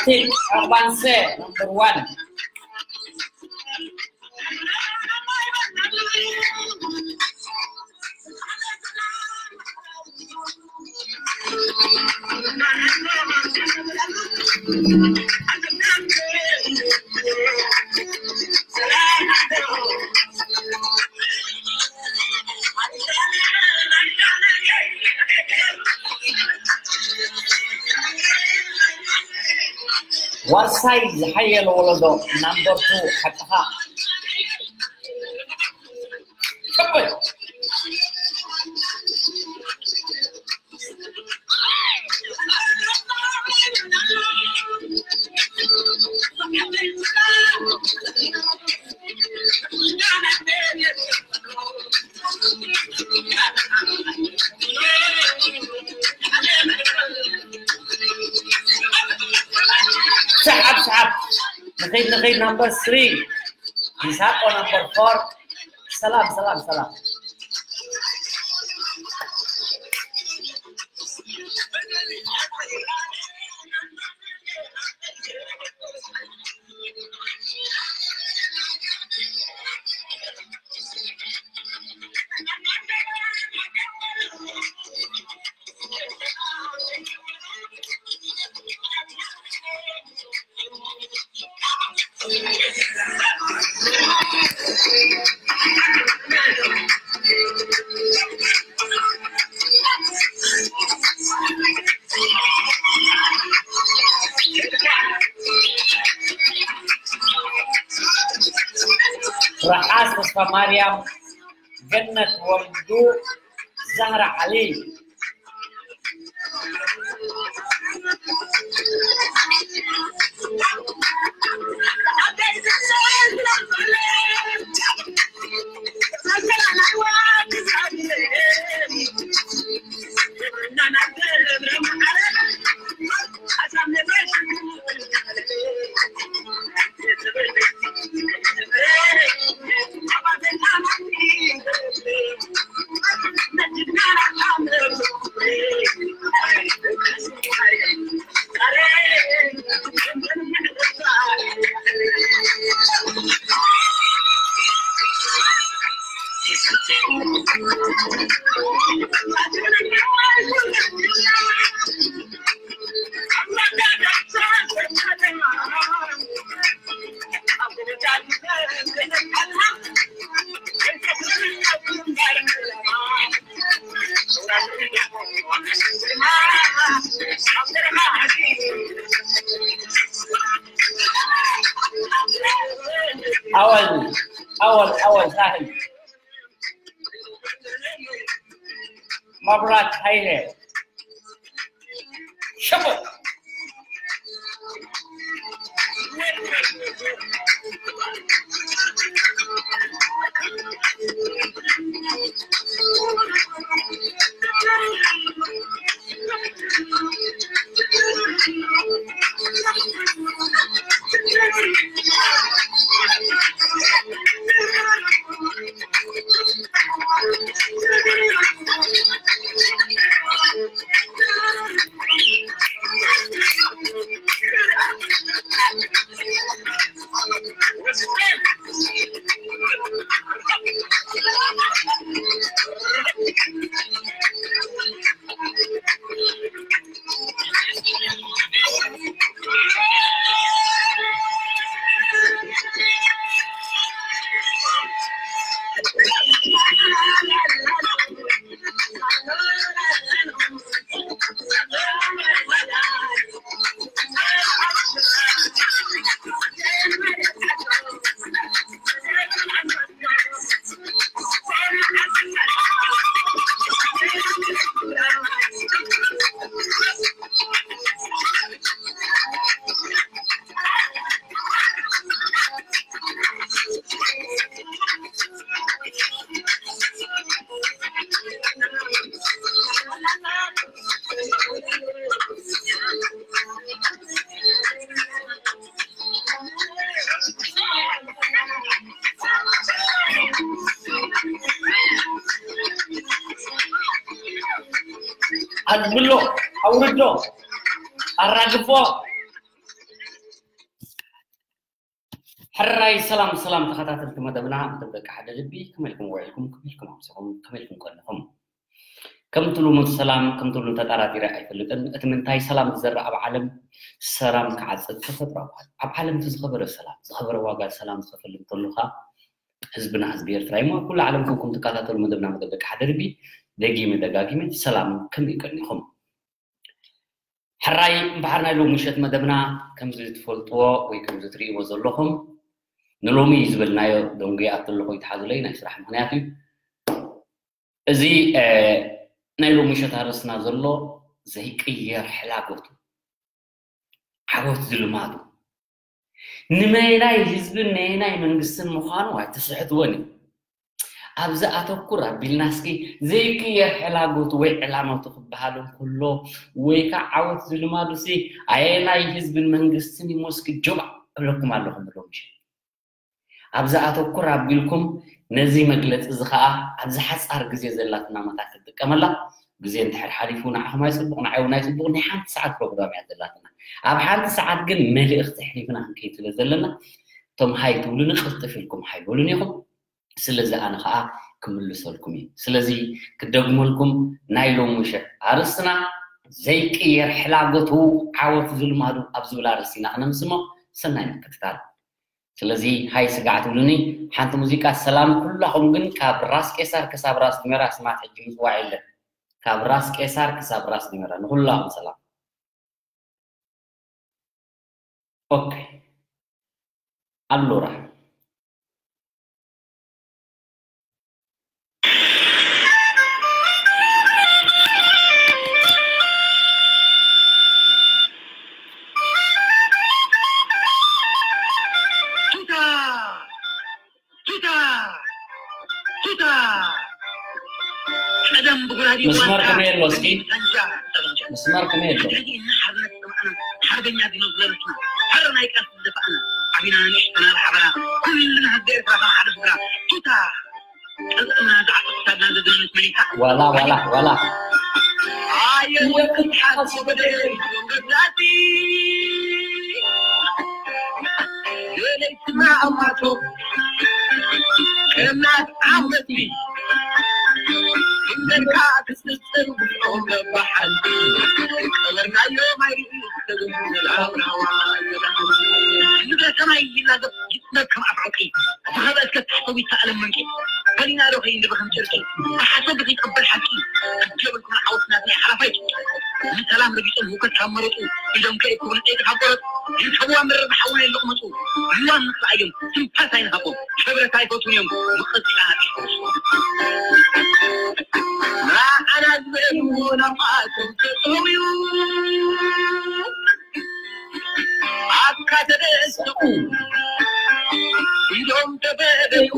Tit Arbanse, number one. ዋርሳይ ዝሓየለ ወለዶ ናምበር ቱ ሓቅኻ። ጽቡቅ። ሰሓብ ሰሓብ። ንኸይድ ንኸይድ ናምበር ስሪ። ይስሓቆ ናምበር ፎር። ሰላም ሰላም ሰላም። ረሓስ ተስፋ ማርያም፣ ገነት ወልዱ፣ ዛህራ ዓሊ። ኣወል ኣወል ኣወል ሳህል መብራት ሃይለ ሸበል። ኣዝብሎ፣ ኣውርዶ፣ ኣራግፎ። ሕራይ ሰላም ሰላም ተኸታተልቲ መደብና፣ መደብ ደቂ ሓደ ልቢ፣ ከመይ ኢልኩም ውዒልኩም፣ ከመይ ኢልኩም ኣምሲኹም፣ ከመይ ኢልኩም ቀኒኹም? ከምቲ ልሙድ ሰላም፣ ከምቲ ልሙድ ተጠራጢረ ኣይፈልጥን። እቲ ምንታይ ሰላም ዝዘርእ ኣብ ዓለም ሰላም ክዓጽድ ተፈጥሮ። ኣብ ዓለም እቲ ዝኸበረ ሰላም፣ ዝኸበረ ዋጋ ሰላም ዝኸፈል እንተሎ ኸኣ ህዝብና ህዝቢ ኤርትራ እዩ። ኣብ ኩሉ ዓለም ኮንኩም ትከታተሉ መደብና መደብ ደቂ ሓደ ልቢ፣ ደጊመ ደጋጊመ ሰላም ከመይ ቀኒኹም? ሕራይ እምበሓር ናይ ሎሚ ምሸት መደብና ከምዚ ትፈልጥዎ ወይ ከምዚ ትርእይዎ ዘለኹም ንሎሚ እዩ ዝበልናዮ ደንጉየ ኣትለኹ ይትሓዙለይ ናይ ስራሕ ምኽንያት እዩ። እዚ፣ እ፣ ናይ ሎሚ ምሸት ኣርእስትና ዘሎ ዘይቅየር ሕላጎቱ፣ ዓወት ዝልማዱ፣ ንመየናይ ህዝብን ነየናይ መንግስትን ምዃኑ ኣይትስሕትዎን እዩ። ኣብዚ ኣተኩር ኣቢልና እስኪ ዘይቅየር ሕላጎቱ ወይ ዕላማቱ ክበሃል እንከሎ ወይ ከዓ ዓወት ዝልማዱ ሲ ኣየናይ ህዝብን መንግስትን ይሞ እስኪ ጆባእ እብለኩም ኣለኹ ሎሚ ምሸት። ኣብዚ ኣተኩር ኣቢልኩም ነዚ መግለጺ እዚ ከዓ ኣብዚ ሓጻር ግዜ ዘላትና መታን ክንጥቀመላ፣ ግዜ እንድሕር ሓሊፉ ንዓኹም ኣይጽቡቕ፣ ንዓይ እውን ኣይጽቡቕ፣ ናይ ሓንቲ ሰዓት ፕሮግራም እያ ዘላትና። ኣብ ሓንቲ ሰዓት ግን መልእኽቲ ኣሕሊፍና ክንከይድ ስለ ዘለና፣ እቶም ሃይ ትብሉኒ ቅልጥፍ ኢልኩም ሃይ በሉኒ ኢኹም። ስለዚ ኣነ ከዓ ክምልሰልኩም እዩ። ስለዚ ክደግመልኩም ናይ ሎሚ ምሸት ኣርእስትና ዘይቅየር ሕላጎቱ ዓወት ዝልማዱ ኣብ ዝብል ኣርእስቲ ኢና ክነምስሞ። ሰናይ ምክትታል። ስለዚ ሃይ ስጋዕ ትብሉኒ ሓንቲ ሙዚቃ ሰላም ኩላኹም ግን ካብ ራስ ቄሳር ክሳብ ራስ ዲመራ ስማት ሕጂ ምጽዋዕ የለን። ካብ ራስ ቄሳር ክሳብ ራስ ዲመራ ንኩላኹም ሰላም። ኦኬ። ኣሎራ። ቱታ! ቱታ! ቱታ! ቀደም ብጉራዲ መስመር ዋልታ፣ ከመይ ኣሎ እስኪ? ጠንጃ፣ ጠንጃ። መስመር ከመይ ኣሎ? ሕድሕድ ኢና ሓርነት ዝሰማዕና፣ ሓርበኛ ዲኖ ዝበለትና፣ ሓረ ናይ ቃልሲ ዝደፋእና፣ ዓቢና ንእሽተና ብሓበራ፣ ኩልና ህዝቢ ኤርትራ ከም ሓደ ስድራ። ቱታ! ቅልጥምና ዝዓጥቕ ክሳድና ዘዘንት መሊሳ። ዋላ፣ ዋላ፣ ዋላ። ኣየ ወዲ ሓሶ በደል ገዛቲ። የለይትና ኣማቶ እናት ዓመቲ። እንደርካ ትስጽር ብጾም በባሓንቲ። ቀበርናዮ ማይ ተገምዘል ኣብራዋ። ምድረ ሰማይ ይላገብ ይጥመር ከም ኣፍ ዓውቂ። ብኸበ እስከ ተሕተዊት ተኣለም መንቂ። ፈሊና ዶ ኸይንድበ ከም ጨርቂ። ብሓሶት ዶ ኸይጠበል ሓቂ። ክጀበልኩም ዓወት ናትና ሓላፋይ። ንሰላም ረጊጾም ህውከት ካብ መረጹ። ኢዶም ከይእክቡ ንጸይቂ ካብ ቆረጹ። ይርከብዋ መረብ ሓውና የለቑመጹ። ልዋም ንኽልኣዮም። ትንፋስ ኣይንሃቦም። ሕብረት ኣይፈትዉን እዮም። ምቕጻል ይፈትዉ። ንዓና ዝበልዎ ናብኣቶም ተጠውዩ። ኣካ ተደሰቑ፣ ኢዶም ተበደዩ፣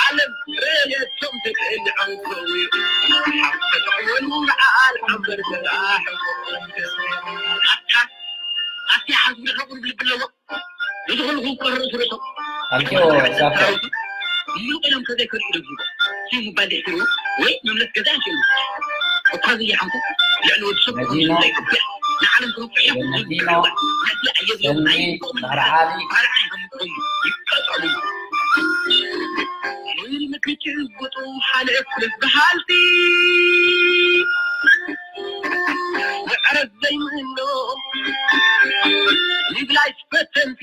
ዓለም ረየቶም ተቀልዖም ከውዩ፣ ሓፍተ ተዕወሉ በዓል ዓንበር ተላሕቆም። ኣካ፣ ኣካ ዓንበር ተዕወሉ ብልቢ ኣለዎ። እዚ ኩሉ ክውቀር ርእሱ ርእሶም። ኣልኪዮ፣ ዛፈር። ሙሉእ ኢሎም ከዘይከልኡ ይደብድቡ። ሲሙ ባንዴ ይሕትርዎ ወይ መምለስ ገዛ ይሽሉ። እኳ ዘይሓምቁ ልዕሊ ወዲ ሰብ መዲኖ፣ ኮንሱ ዘይግብዕ ንዓለም ትርብሕ እዮም። መዲኖ፣ ነዚ ኣየድልዮም ሰኒ፣ ኣይግብኦም። መርዓሊ። መርዓ ይሃምቆም፣ ይቀጠሉ። ወይ ምክጭ ዝጎጡ ሓደ እኩለት በሃልቲ። መዕረፍ ዘይምእኖ ይብላይ ፈተንቲ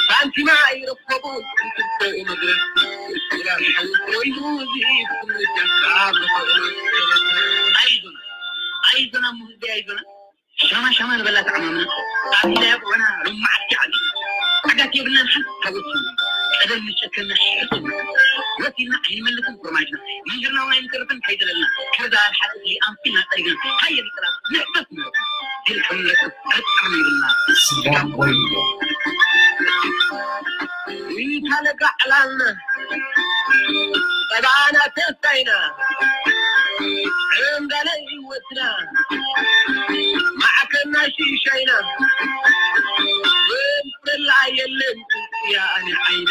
ሳንቲማ ኣይረከቡን። ክትርፎ መድረኽ ስራር ሓዊ ኮይኑ እዚ ኩሉ ጃካ ብኸእሎ። ኣይዞና፣ ኣይዞና፣ ሙህዚ ኣይዞና። ሻማ ሻማ ንበላ ተዓማምና። ኣብ ኢላ ያብዑና ሎማዓቲ ዓዲ። ዓጋት የብልናን ሓንቲ ታቦት። ቀደም ንጨከና ሕቶ። ወሲድና ኣይንመልስን ፍርማጅና። ምንጅርና እውን ኣይንተርፍን ከይደለልና። ከዛ ኣልሓጥቲ ኣንፊልና ጠሪግና። ሃየ ንጥራ ንሕተት ንብል። ድልኩም ለጥፍ በጣም ይብልና። ስጋ ወይሎ። ኢታ ለጋ ዕላልና። ጸባና ተስፋይና። ዕንጋለ ህይወትና። ማዕከና ሽሻይና። ፍላ የለን ያኒ ዓይና።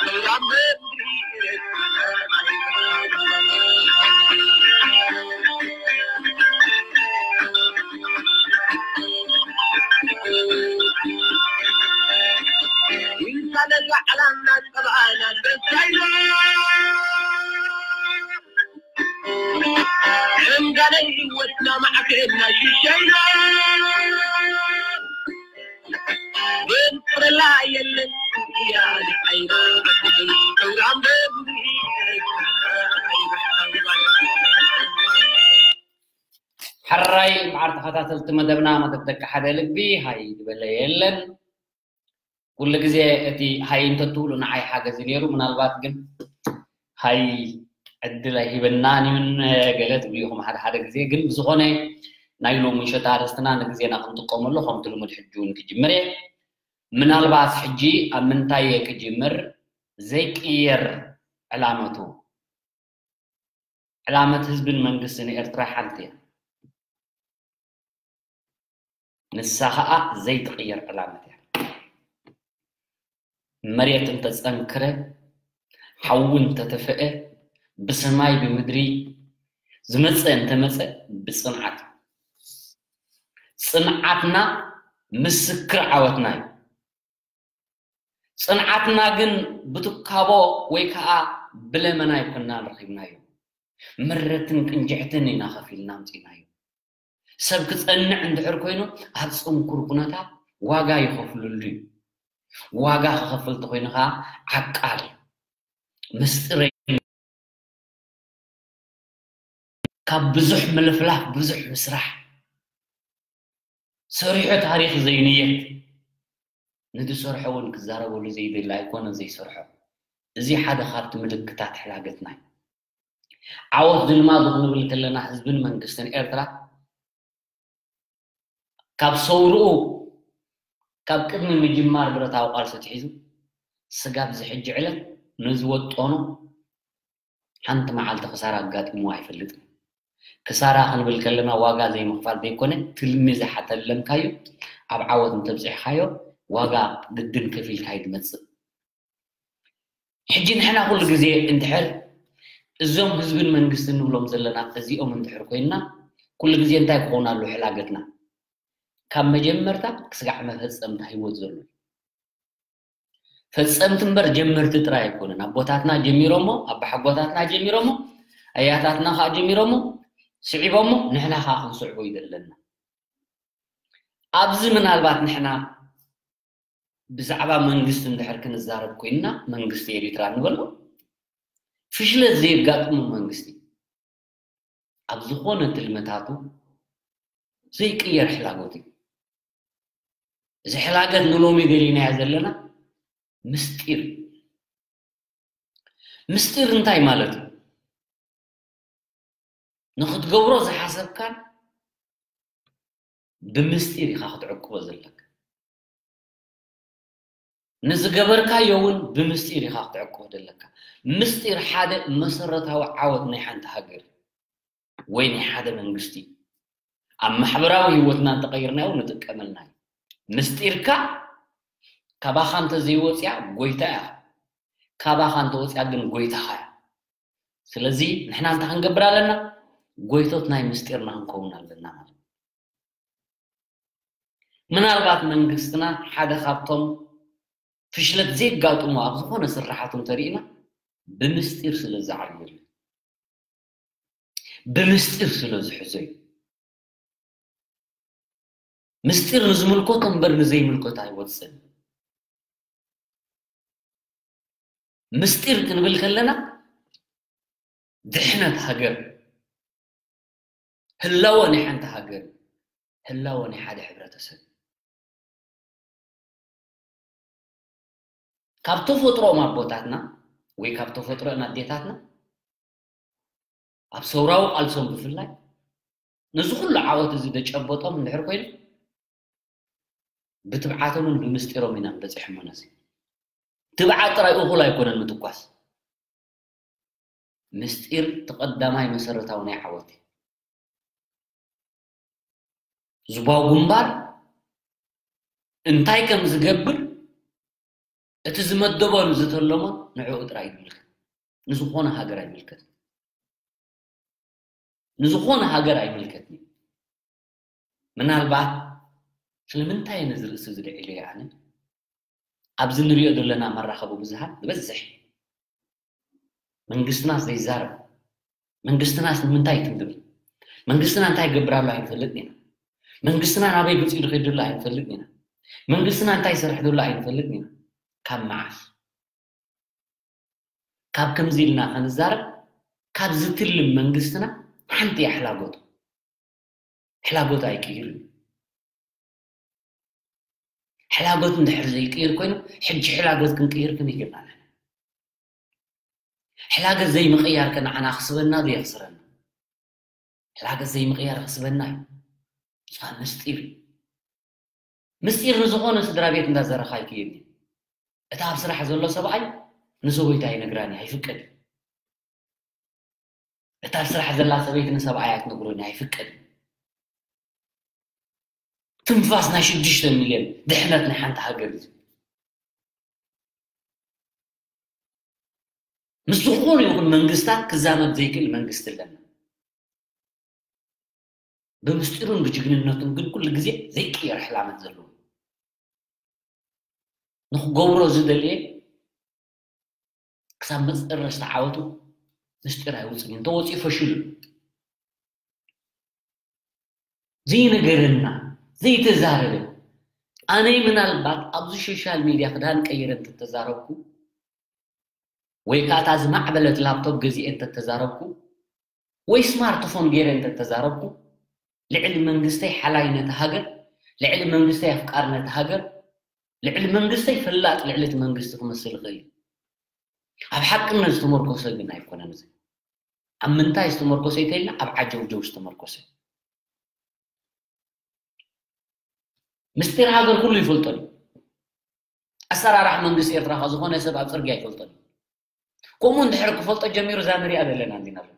ሰላም በምድሪ ባዕላና ጸባኣና ደሳይና። እንጋለይ ህይወትና ማዕከልና ሽሻይና። ብንፍረላ የለን እያ ንዓይና። ፕሮግራም በብዙ ሕራይ መዓር ተኸታተልቲ መደብና፣ መደብ ደቂ ሓደ ልቢ ሃይ ዝበለ የለን። ኩሉ ግዜ እቲ ሃይ እንተትብሉ ንዓይ ሓገዝ ነይሩ። ምናልባት ግን ሃይ ዕድል ኣይሂበናን እዩን ገለ ትብሉ ኢኹም ሓደ ሓደ ግዜ። ግን ብዝኾነ ናይ ሎሚ ምሸት ኣርእስትና ንግዜና ክንጥቀመሉ ከምቲ ልሙድ ሕጂ እውን ክጅምር እየ። ምናልባት ሕጂ ኣብ ምንታይ እየ ክጅምር? ዘይቅየር ዕላመቱ፣ ዕላመት ህዝብን መንግስትን ኤርትራ ሓንቲ እያ። ንሳ ኸኣ ዘይትቕየር ዕላመት እያ። መሬት እንተጸንክረ፣ ሓዊ እንተተፈአ፣ ብሰማይ ብምድሪ ዝመጸ እንተመጸ ብጽንዓት። ጽንዓትና ምስክር ዓወትና እዩ። ጽንዓትና ግን ብትካቦ ወይ ከዓ ብለመና ኣይኮናን ረኺብናዮ። ምረትን ቅንጅዕትን ኢና ከፊልና ኣምጺእናዮ። ሰብ ክጸንዕ እንድሕር ኮይኑ ኣብ ጽንኩር ኩነታት ዋጋ ይኸፍልሉ እዩ። ዋጋ ክኸፍል እንተኾይኑ ከዓ ዓቃል እዩ። ምስጢረይ ካብ ብዙሕ ምልፍላፍ ብዙሕ ምስራሕ፣ ሰሪሑ ታሪኽ ዘይንየት፣ ንዝሰርሖ እውን ክዛረበሉ ዘይደሊ ኣይኮነን ዘይሰርሖ። እዚ ሓደ ካብቲ ምልክታት ሕላገትና እዩ። ዓወት ዝልማዱ ክንብል ከለና ህዝብን መንግስትን ኤርትራ ካብ ሰውርኡ፣ ካብ ቅድሚ ምጅማር ብረታዊ ቃልሲ ኣትሒዙ ስጋብ ዝሕጂ ዕለት ንዝወጠኖ ሓንቲ መዓልቲ ክሳራ ኣጋጢምዎ ኣይፈልጥን። ክሳራ ክንብል ከለና ዋጋ ዘይምኽፋል ዘይኮነ፣ ትልሚ ዝሓተለምካዮ ኣብ ዓወት እንተብፂሕካዮ ዋጋ ግድን ከፊልካ እዩ ዝመፅእ። ሕጂ ንሕና ኩሉ ግዜ እንድሕር እዞም ህዝብን መንግስትን ንብሎም ዘለና እዚኦም እንድሕር ኮይንና፣ ኩሉ ግዜ እንታይ ክኸውን ኣለዎ ሕላገትና? ካብ መጀመርታ ክስጋዕ መፈጸምታ ህይወት ዘሎ እዩ። ፈጸምቲ እምበር ጀመርቲ ጥራይ ኣይኮነን። ኣቦታትና ጀሚሮሞ፣ ኣባሓጎታትና ጀሚሮሞ፣ ኣያታትና ከዓ ጀሚሮሞ፣ ስዒቦሞ፣ ንሕና ከዓ ክንስዕቦ እዩ ዘለና። ኣብዚ ምናልባት ንሕና ብዛዕባ መንግስቲ እንድሕር ክንዛረብ ኮይንና፣ መንግስቲ ኤሪትራ ንበሎ፣ ፍሽለት ዘየጋጥሞ መንግስቲ ኣብ ዝኾነ ትልምታቱ ዘይቅየር ሕላጎት እዩ። እዚ ሕላገት ንሎሚ ደሊናዮ ዘለና ምስጢር እዩ። ምስጢር እንታይ ማለት እዩ? ንኽትገብሮ ዝሓሰብካን ብምስጢር ኢኻ ክትዕቅቦ ዘለካ። ንዝገበርካዮ እውን ብምስጢር ኢኻ ክትዕቅቦ ዘለካ። ምስጢር ሓደ መሰረታዊ ዓወት ናይ ሓንቲ ሃገር ወይ ናይ ሓደ መንግስቲ። ኣብ ማሕበራዊ ህይወትና እንተቐይርናዮ ንጥቀመልና እዩ። ምስጢርካ ካባኻ እንተዘይወፅያ ጎይታ እያ። ካባኻ እንተወፅያ ግን ጎይታኻ እያ። ስለዚ ንሕና እንታይ ክንገብር ኣለና? ጎይቶት ናይ ምስጢርና ክንከውን ኣለና ማለት እዩ። ምናልባት መንግስትና ሓደ ካብቶም ፍሽለት ዘየጋጥሞ ኣብ ዝኾነ ስራሓቱ እንተሪእና ብምስጢር ስለ ዝዓብየሉ፣ ብምስጢር ስለ ዝሕዞ እዩ። ምስጢር ንዝምልከቶ እምበር ንዘይምልከቶ ኣይወፅን። ምስጢር ክንብል ከለና ድሕነት ሃገር፣ ህላወ ናይ ሓንቲ ሃገር፣ ህላወ ናይ ሓደ ሕብረተሰብ። ካብ ተፈጥሮኦም ኣቦታትና ወይ ካብ ተፈጥሮን ኣዴታትና ኣብ ሰውራዊ ቃልሶም ብፍላይ ነዚ ኩሉ ዓወት እዚ ዘጨበጦም እንድሕር ኮይኑ ብትብዓቶምን ብምስጢሮም ኢና ንበፅሕ እሞ ነዚ ትብዓት ጥራይ እኹል ኣይኮነን ምትኳስ። ምስጢር እቲ ቀዳማይ መሰረታዊ ናይ ዓወት እዩ። ህዝባዊ ግንባር እንታይ ከም ዝገብር እቲ ዝመደቦን ዝተለሞን ንዕኡ ጥራይ ይምልከት። ንዝኾነ ሃገር ኣይምልከትን። ንዝኾነ ሃገር ኣይምልከትን። ምናልባት ስለምንታይ ነዚ ርእሲ እዚ ልዒለ ኣነ ኣብዚ ንሪኦ ዘለና መራኸቢ ብዙሃን ዝበዝሕ መንግስትና ዘይዛረብ፣ መንግስትናስ ንምንታይ ትም ዝብል? መንግስትና እንታይ ይገብር ኣሎ ኣይንፈልጥን ኢና። መንግስትና ናበይ ገፂ ዝኸይድ ዘሎ ኣይንፈልጥን ኢና። መንግስትና እንታይ ይሰርሕ ዘሎ ኣይንፈልጥን ኢና። ካብ መዓስ? ካብ ከምዚ ኢልና ከንዛረብ፣ ካብ ዝትልም መንግስትና ሓንቲ እያ ሕላጎቱ። ሕላጎት ኣይቅይርን እዩ። ሕላጎት እንድሕር ዘይቅይር ኮይኑ፣ ሕጂ ሕላጎት ክንቅይር ክንይግባና። ሕላገት ዘይምቕያር ከ ንዓና ክስበና ዶ የኽስረና? ሕላገት ዘይምቕያር ክስበና እዩ። እሱ ከዓ ምስጢር እዩ። ምስጢር ንዝኾነ ስድራ ቤት እንዳዘረኻ ኣይክየድ እዩ። እታ ኣብ ስራሕ ዘሎ ሰብኣይ ንሰበይቱ ኣይነግራን እዩ፣ ኣይፍቀድ እዩ። እታ ኣብ ስራሕ ዘላ ሰበይቲ ንሰብኣያ ክትነግሮ ኣይፍቀድ። ትንፋስ ናይ ሽዱሽተ ሚልዮን ድሕነት ናይ ሓንቲ ሃገር እዩ። ምስ ዝኾኑ ይኹን መንግስታት ክዛመድ ዘይክእል መንግስቲ ኣለና። ብምስጢሩን ብጅግንነቱን ግን ኩሉ ግዜ ዘይቅየር ሕላመት ዘለዎ ንክገብሮ ዝደልየ ክሳብ መፀረስታ ዓወቱ ምስጢር ኣይውፅን እዩ። እንተወፂኡ ፈሽሉ እዩ። ዘይነገረና ዘይተዛረበ ኣነይ ምናልባት ኣብዚ ሶሻል ሚድያ ክዳን ቀይረ እንተተዛረብኩ ወይ ከዓ እታ ዝማዕበለት ላፕቶፕ ገዚኤ እንተተዛረብኩ ወይ ስማርትፎን ገይረ እንተተዛረብኩ ልዕሊ መንግስተይ ሓላይ ነቲ ሃገር ልዕሊ መንግስተይ ኣፍቃር ነቲ ሃገር ልዕሊ መንግስተይ ፈላጥ ልዕሊ እቲ መንግስቲ ክመስል ይኽእል እዩ። ኣብ ሓቅነት ዝተመርኮሰ ግን ኣይኮነን። እዚ ኣብ ምንታይ ዝተመርኮሰ ይተይልና ኣብ ዓጀውጀው ዝተመርኮሰ ምስጢር ሃገር ኩሉ ይፈልጦ እዩ። ኣሰራራሕ መንግስቲ ኤርትራ ከ ዝኾነ ሰብ ኣብ ፅርግያ ይፈልጦ እዩ። ከምኡ እንድሕር ክፈልጦ ጀሚሩ እዛ ንሪኣ ዘለና እንዲና ኣለና።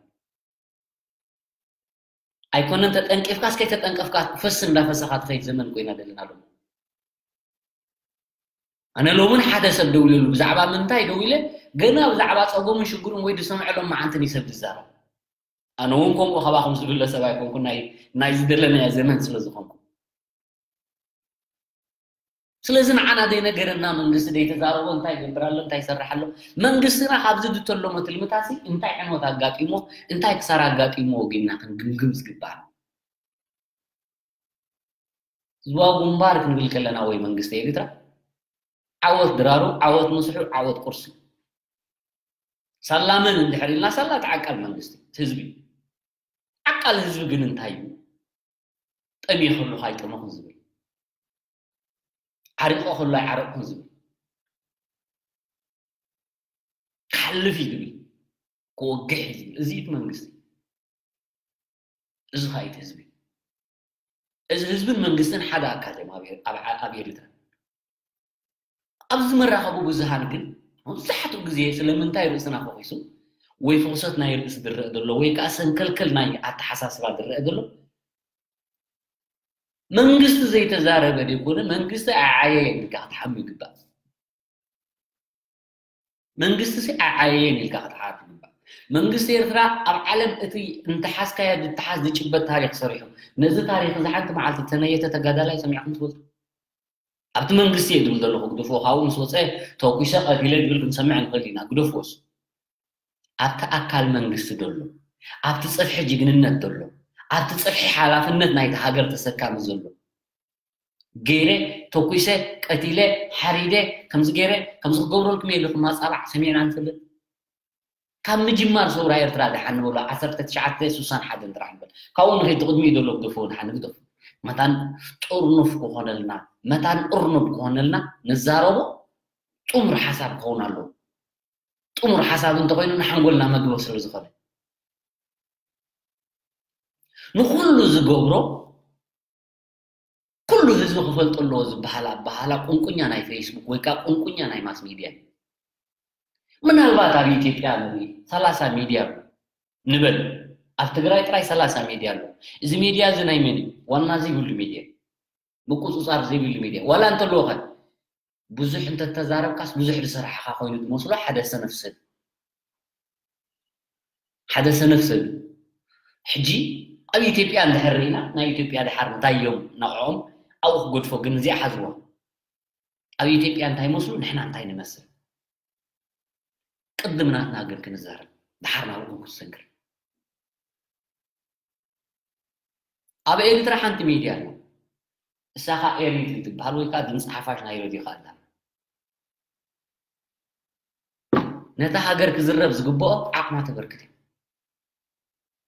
ኣይኮነን ተጠንቂፍካ እስከ ተጠንቀፍካ ፈስ እንዳፈሰኻ ትኸይድ ዘመን ኮይና ዘለና ኣለና። ኣነ ሎምን ሓደ ሰብ ደው ኢለሉ ብዛዕባ ምንታይ ደው ኢለ ገና ብዛዕባ ፀጎምን ሽግሩን ወይ ዝሰምዐሎም መዓንትን እዩ ሰብ ዝዛረብ። ኣነ እውን ከምኡ ካባኹም ዝብለ ሰብ ኣይኮንኩ ናይ ናይ ዝደለናዮ ዘመን ስለ ዝኾንኩ ስለዚ ንዓና ዘይነገረና መንግስቲ ዘይተዛረቦ እንታይ ይገብር ኣሎ እንታይ ይሰርሕ ኣሎ መንግስትና ካብዚ ድተሎሞ ትልምታሲ እንታይ ዕንወት ኣጋጢሞ እንታይ ክሳራ ኣጋጢሞ ወጊና ክንግምግም ዝግባእ ህዝባዊ ግንባር ክንብል ከለና ወይ መንግስቲ ኤርትራ ዓወት ድራሩ ዓወት ምስሑ ዓወት ቁርሲ ሳላ መን እንድሕር ኢልና ሳላ እቲ ዓቃል መንግስቲ ህዝቢ ዓቃል ህዝቢ ግን እንታይ እዩ ጠሚየ ከለኹ ኣይጠመኹን ዝብል ዓሪቆ ከሎ ኣይዓረቅኩን ዝብል ክሓልፍ እዩ ዝብል ክወግሕ እዩ ዝብል እዚ እቲ መንግስቲ እዚ ኸዓ እቲ ህዝቢ እዚ ህዝብን መንግስትን ሓደ ኣካል እዮም ኣብ ኤርትራ ኣብዚ መራኸቢ ብዙሃን ግን መብዛሕትኡ ግዜ ስለምንታይ ርእስና ፈኺሱ ወይ ፍቕሰት ናይ ርእሲ ዝረአ ዘሎ ወይ ከዓ ሰንከልከል ናይ ኣተሓሳስባ ዝረአ ዘሎ መንግስቲ ዘይተዛረበ ዘይኮነ መንግስቲ ኣዓየየን ኢልካ ክትሓሙ ይግባእ መንግስቲ ሲ ኣዓየየን ኢልካ ክትሓት ይግባእ መንግስቲ ኤርትራ ኣብ ዓለም እቲ እንተሓዝካዮ ዝተሓዝ ዝጭበት ታሪክ ሰሪሑ ነዚ ታሪክ እዚ ሓንቲ መዓልቲ ተነየተ ተጋዳላይ ሰሚዕኩም ትፈልጡ ኣብቲ መንግስቲ እየ ዝብል ዘለኹ ግደፍዎ ካብኡ ምስ ወፀ ተኩሰ ቀቲለ ዝብል ክንሰምዕ ንኽእል ኢና ግደፍዎስ ኣብቲ ኣካል መንግስቲ ዘሎ ኣብቲ ፅፍሒ ጅግንነት ዘሎ ኣብቲ ፅፍሒ ሓላፍነት ናይቲ ሃገር ተሰካሚ ዘሎ ገይረ ተኩሰ ቀቲለ ሓሪደ ከምዚ ገይረ ከምዚ ክገብረልኩም እየ ኢልኩም ማፃባዕ ሰሚዕና ንፈልጥ ካብ ምጅማር ሰውራ ኤርትራ ደሓን ንበሎ ዓሰርተ ትሽዓተ ስሳን ሓደን ጥራሕ ንበል ካብኡ ንኸይድ ትቕድሚኡ ዘሎ ግደፎ ደሓን ግደፎ መታን ጥርኑፍ ክኾነልና መታን እርኑብ ክኾነልና ንዛረቦ ጥሙር ሓሳብ ክኸውን ኣለዎ ጥሙር ሓሳብ እንተኾይኑ ንሓንጎልና መግቢ ስለ ዝኾነ ንኹሉ ዝገብሮ ኩሉ ህዝቢ ክፈልጦ ኣለዎ ዝበሃል ኣበሃህላ ቁንቁኛ ናይ ፌስቡክ ወይ ከዓ ቁንቁኛ ናይ ማስ ሚድያ እዩ። ምናልባት ኣብ ኢትዮጵያ ንርኢ ሰላሳ ሚድያ ኣሎ ንበል። ኣብ ትግራይ ጥራይ ሰላሳ ሚድያ ኣሎ። እዚ ሚድያ እዚ ናይ መን እዩ? ዋና ዘይብሉ ሚድያ፣ ምቁፅፃር ዘይብሉ ሚድያ ዋላ እንተለዎ ኸ ብዙሕ እንተተዛረብካስ ብዙሕ ዝሰራሕኻ ኮይኑ ዝመስሎ ሓደ ሰነፍ ሰብ ሓደ ሰነፍ ሰብ እዩ። ሕጂ ኣብ ኢትዮጵያ እንድሕር ርኢና ናይ ኢትዮጵያ ድሓር እንታይ እዮም ነቕዖም ኣብኡ ክገድፎ ግን እዚኣ ሓዝዋ ኣብ ኢትዮጵያ እንታይ ይመስሉ፣ ንሕና እንታይ ንመስል? ቅድም ናትና ግን ክንዛረብ፣ ድሓር ናብኡ ክንሰግር። ኣብ ኤርትራ ሓንቲ ሚድያ ኣሎ። እሳ ኸኣ ኤሪት ትበሃል፣ ወይ ከኣ ድምፂ ሓፋሽ ናይ ሬድዮ ከኣ ኣላ። ነታ ሃገር ክዝረብ ዝግብኦ ዓቕማ ተበርክት እያ።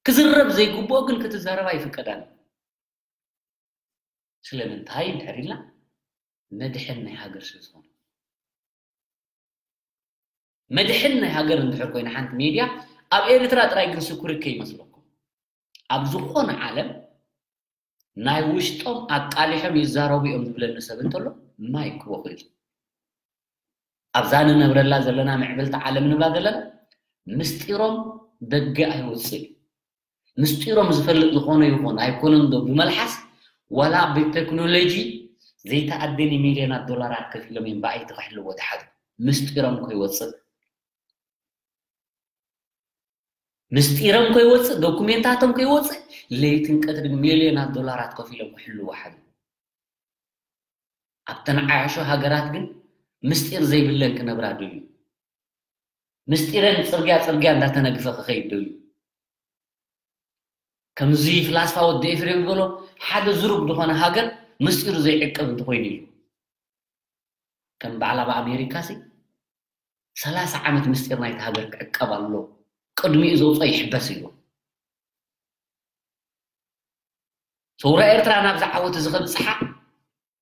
ክዝረብ ዘይግብኦ ግን ክትዛረብ ኣይፍቀዳን። ስለምንታይ እንድሕር ኢልና፣ መድሕን ናይ ሃገር ስለ ዝኾነ። መድሕን ናይ ሃገር እንድሕር ኮይና ሓንቲ ሜድያ፣ ኣብ ኤርትራ ጥራይ ግን ስኩሪት ከይመስለኩም። ኣብ ዝኾነ ዓለም ናይ ውሽጦም ኣቃሊሖም ይዛረቡ እዮም ዝብለኒ ሰብ እንተሎ፣ ማይክ ክወኽል። ኣብዛ ንነብረላ ዘለና ምዕብልቲ ዓለም ንብላ ዘለና፣ ምስጢሮም ደገ ኣይወፅእ እዩ። ምስጢሮም ዝፈልጥ ዝኾነ ይኹን ኣይኮነን ዶ ብመልሓስ፣ ዋላ ብቴክኖሎጂ ዘይተኣደኒ ሚልዮናት ዶላራት ከፊሎም እዮም ብኣይቲ ክሕልዎ ዝሓዙ። ምስጢሮም ከይወፅእ፣ ምስጢሮም ከይወፅእ፣ ዶኩሜንታቶም ከይወፅእ፣ ለይትን ቀትርን ሚልዮናት ዶላራት ከፊሎም ክሕልዎ ሓዙ። ኣብተን ዓያሾ ሃገራት ግን ምስጢር ዘይብለን ክነብራ ድልዩ። ምስጢረን ፅርግያ ፅርግያ እንዳተነግፈ ክኸይድ ድልዩ። ከምዚ ፍላስፋ ወዲ ኤፍሬም ዝበሎ፣ ሓደ ዝሩግ ዝኾነ ሃገር ምስጢሩ ዘይዕቀብ እንተኾይኑ እዩ። ከም በዓል ኣብ ኣሜሪካ ሲ፣ ሰላሳ ዓመት ምስጢር ናይቲ ሃገር ክዕቀብ ኣሎ። ቅድሚኡ ዘውፅኦ ይሕበስ እዩ። ሰውራ ኤርትራ ናብዚ ዓወት እዚ ከብፅሓ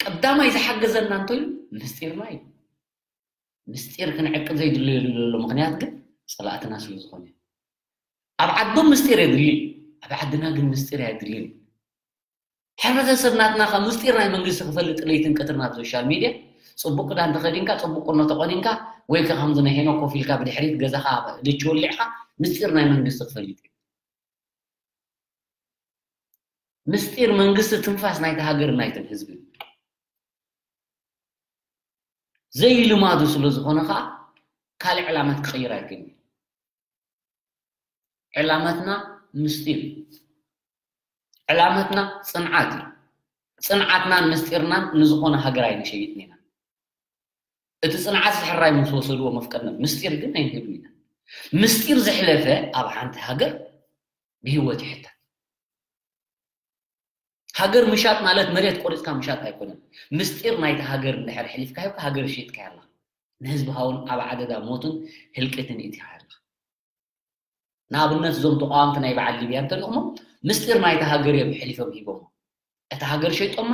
ቀዳማይ ዝሓገዘና እንተይሉ ምስጢርና እዩ። ምስጢር ክንዕቅብ ዘይድለየሉ ዘሎ ምኽንያት ግን ፀላእትና ስለ ዝኾነ እዩ። ኣብ ዓዶም ምስጢር የድሊ፣ ኣብ ዓድና ግን ምስጢር ኣየድልን። ሕብረተሰብ ናትና ካብ ምስጢር ናይ መንግስቲ ክፈልጥ ለይትን ቀትርን ኣብ ሶሻል ሚድያ ፅቡቅ ክዳን ተኸዲንካ፣ ፅቡቅ ቁኖ ተቆኒንካ፣ ወይ ከ ከምዚ ናይ ሄኖክ ኮፍ ኢልካ ብድሕሪት ገዛኻ ድች ወሊዕካ ምስጢር ናይ መንግስቲ ክፈልጥ እዩ። ምስጢር መንግስቲ ትንፋስ ናይቲ ሃገር ናይትን ህዝብን። ዘይልማዱ ስለ ዝኾነ ኸዓ ካልእ ዕላማት ክቕይር ኣይክእልን። ዕላማትና ምስጢር እዩ። ዕላማትና ጽንዓት እዩ። ጽንዓትናን ምስጢርናን ንዝኾነ ሃገር ኣይንሸይጥን ኢና። እቲ ጽንዓት ዝሕራይ ምስ ወሰድዎ መፍቀድና፣ ምስጢር ግን ኣይንህብን ኢና። ምስጢር ዘሕለፈ ኣብ ሓንቲ ሃገር ብህይወት ይሕተት። ሃገር ምሻጥ ማለት መሬት ቆሪጽካ ምሻጥ ኣይኮነን። ምስጢር ናይቲ ሃገር እንድሕር ሕሊፍካ ሂብካ ሃገር ሸይጥካያ ኣለኻ። ንህዝብኻ እውን ኣብ ዓደዳ ሞትን ህልቂትን እቲኻ ኣለኻ። ንኣብነት እዞም ተቃወምቲ ናይ በዓል ሊብያ እንተሪእኹሞ ምስጢር ናይቲ ሃገር እዮም ሕሊፎም ሂቦሞ። እታ ሃገር ሸይጦማ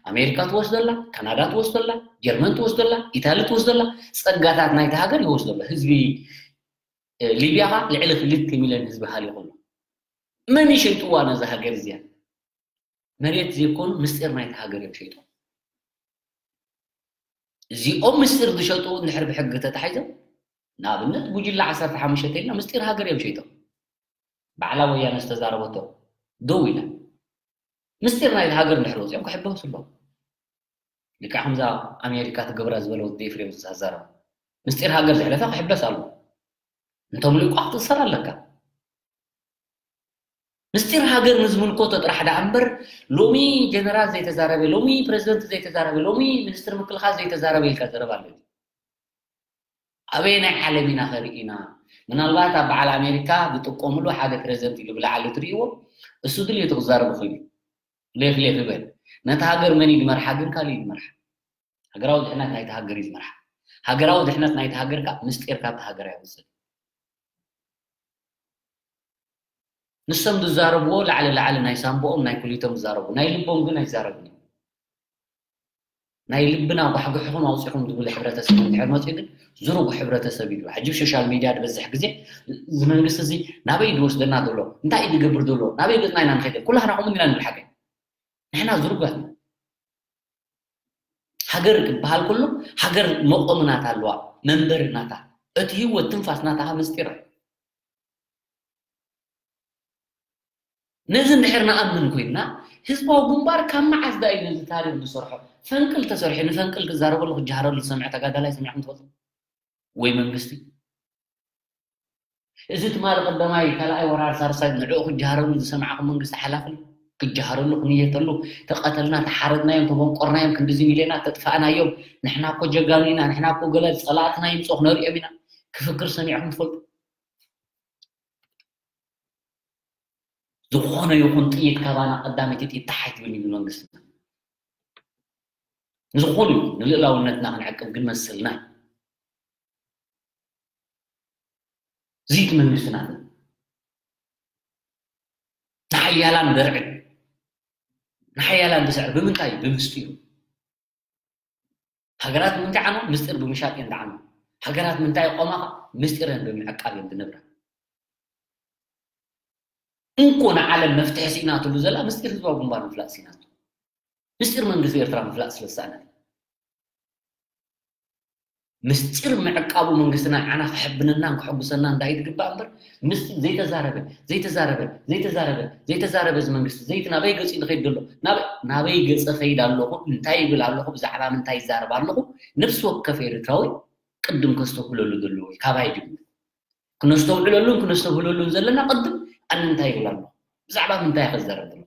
ኣሜሪካ ትወስደላ፣ ካናዳ ትወስደላ፣ ጀርመን ትወስደላ፣ ኢታሊ ትወስደላ፣ ጸጋታት ናይቲ ሃገር ይወስደላ። ህዝቢ እ፣ ሊብያ ኸዓ ልዕሊ ክልተ ሚልዮን ህዝቢ ሃሊኹ ኣሎ። መን ይሸይጥዋ ነዛ ሃገር እዚኣ? መሬት ዘይኮኑ ምስጢር ናይቲ ሃገር እዮም ሸይጦም። እዚኦም ምስጢር ዝሸጡ እንድሕር ብሕጊ ተታሒዞም፣ ንኣብነት ጉጅለ ዓሰርተ ሓሙሽተ ተይልና ምስጢር ሃገር እዮም ሸይጦም። ባዕላ ወያነ ዝተዛረበቶ ደው ኢላ። ምስጢር ናይቲ ሃገር እንድሕር ወፂኦም ክሕበሱ ኣለዎም። ልክዕ ከምዛ ኣሜሪካ ትገብራ ዝበለ ወዲ ኤፍሬም ዝዛረብ ምስጢር ሃገር ዘሕለፈ ክሕበስ ኣለዎ። እንቶም ልቋ ክትእሰር ኣለካ። ምስጢር ሃገር ንዝምልከቶ ጥራሕ ደኣ እምበር፣ ሎሚ ጀነራል ዘይተዛረበ፣ ሎሚ ፕሬዚደንት ዘይተዛረበ፣ ሎሚ ሚኒስትር ምክልኻል ዘይተዛረበ ኢልካ ዘረባ ኣሎ። ኣበየናይ ዓለም ኢና ከሪእና? ምናልባት ኣብ በዓል ኣሜሪካ ዝጥቀምሉ ሓደ ፕሬዚደንት ኢሉ ብላዕሊ ትርእይዎ፣ እሱ ድልየቱ ክዛረብ ይኽእል እዩ። ሌፍ ሌፍ ይበል። ነታ ሃገር መን እዩ ዝመርሓ ግን ካልእ እዩ ዝመርሓ። ሃገራዊ ድሕነት ናይቲ ሃገር እዩ ዝመርሓ። ሃገራዊ ድሕነት ናይቲ ሃገር ከኣ ምስጢር ካብቲ ሃገር ኣይወፅእን። ንሶም ዝዛረብዎ ላዕሊ ላዕሊ ናይ ሳንቦኦም ናይ ኩሊቶም ዝዛረቡ፣ ናይ ልቦም ግን ኣይዛረቡን እዮም። ናይ ልብና ጓሕጉሕኹም ኣውፂኹም ዝብል ሕብረተሰብ እንድሕር መፅኡ ግን ዝሩግ ሕብረተሰብ እዩ። ሕጂ ሶሻል ሚድያ ዝበዝሕ ግዜ እዚ መንግስቲ እዚ ናበይ ዝወስደና ዘሎ፣ እንታይ እዩ ዝገብር ዘሎ፣ ናበይ ገፅና ኢና ንኸይድ፣ ኩላህና ከምኡ ኢና ንብል ሓቀይ። ንሕና ዝሩጋት ኢና። ሃገር ክበሃል ከሎ ሃገር መቆም ናታ ኣለዋ፣ መንበሪ ናታ፣ እቲ ህይወት ትንፋስ ናታ ምስጢር እዩ። ነዚ እንድሕር ንኣምን ኮይንና ህዝባዊ ግንባር ካብ መዓዝ ዳ እዩ ነዚ ታሪኽ ዝሰርሖ? ፈንቅል ተሰርሑ ንፈንቅል ክዛረበሉ ክጀሃረሉ ዝሰምዐ ተጋዳላይ ሰሚዕኩም ትፈልጡ? ወይ መንግስቲ? እዚ ትማሊ ቀዳማይ ካልኣይ ወራር ሳልሳይ ንዕኡ ክጀሃረሉ ዝሰማዕኹም መንግስቲ ሓላፊ እዩ። ክጀሃረሉ፣ ክንየተሉ፣ ተቐተልና፣ ተሓረድናዮም፣ ተቦንቆርናዮም፣ ክንድዚ ሚልዮናት ተጥፋእናዮም፣ ንሕና እኮ ጀጋኑ ኢና፣ ንሕና እኮ ገለ ጸላእትና ይምጽኡ ክነርእዮም ኢና። ክፍክር ሰሚዕኩም ትፈልጡ? ዝኾነ ይኹን ጥይት ካባና ቀዳመይቲ ጥይት ተሓት ይብል እዩ መንግስትና። ዝኾነ ይኹን ንልእላውነትና ክንዕቅብ ግን መስልና እዩ። ዝይት መንግስትና ንሓያላን ደርዕን ንሓያላን ብስዕር ብምንታይ እዩ? ብምስጢሩ። ሃገራት ምንታይ ዓማ ምስጢር ብምሻጥ እየን ደዓማ። ሃገራት ምንታይ ቆማ ምስጢረን ብምዕቃብ እየን ዝነብራ። እንኮ ንዓለም መፍትሒ ስኢናትሉ ዘላ ምስጢር ህዝባዊ ግንባር ምፍላጥ ስኢናቶ። ምስጢር መንግስቲ ኤርትራ ምፍላጥ ስለ ዝሰኣነት። ምስጢር ምዕቃቡ መንግስትና ንዓና ክሕብነናን ክሕጉሰናን እንታይ ትግባእ እምበር፣ ምስጢር ዘይተዛረበ፣ ዘይተዛረበ፣ ዘይተዛረበ፣ ዘይተዛረበ እዚ መንግስቲ፣ ዘይት ናበይ ገጺ ዝኸይድ ዘሎ? ናበይ፣ ናበይ ገጸ ኸይድ ኣለኹ? እንታይ ይብል ኣለኹ? ብዛዕባ ምንታይ ይዛረብ ኣለኹ? ነፍሲ ወከፍ ኤርትራዊ ቅድም ከስተብህለሉ ዘለዎ እዩ። ካባይ ጅምር። ክነስተውዕለሉን ክነስተብህለሉን ዘለና ቅድም ኣነ እንታይ ይብል ኣለኹ? ብዛዕባ ምንታይ ከዛረብ ዘለኹ?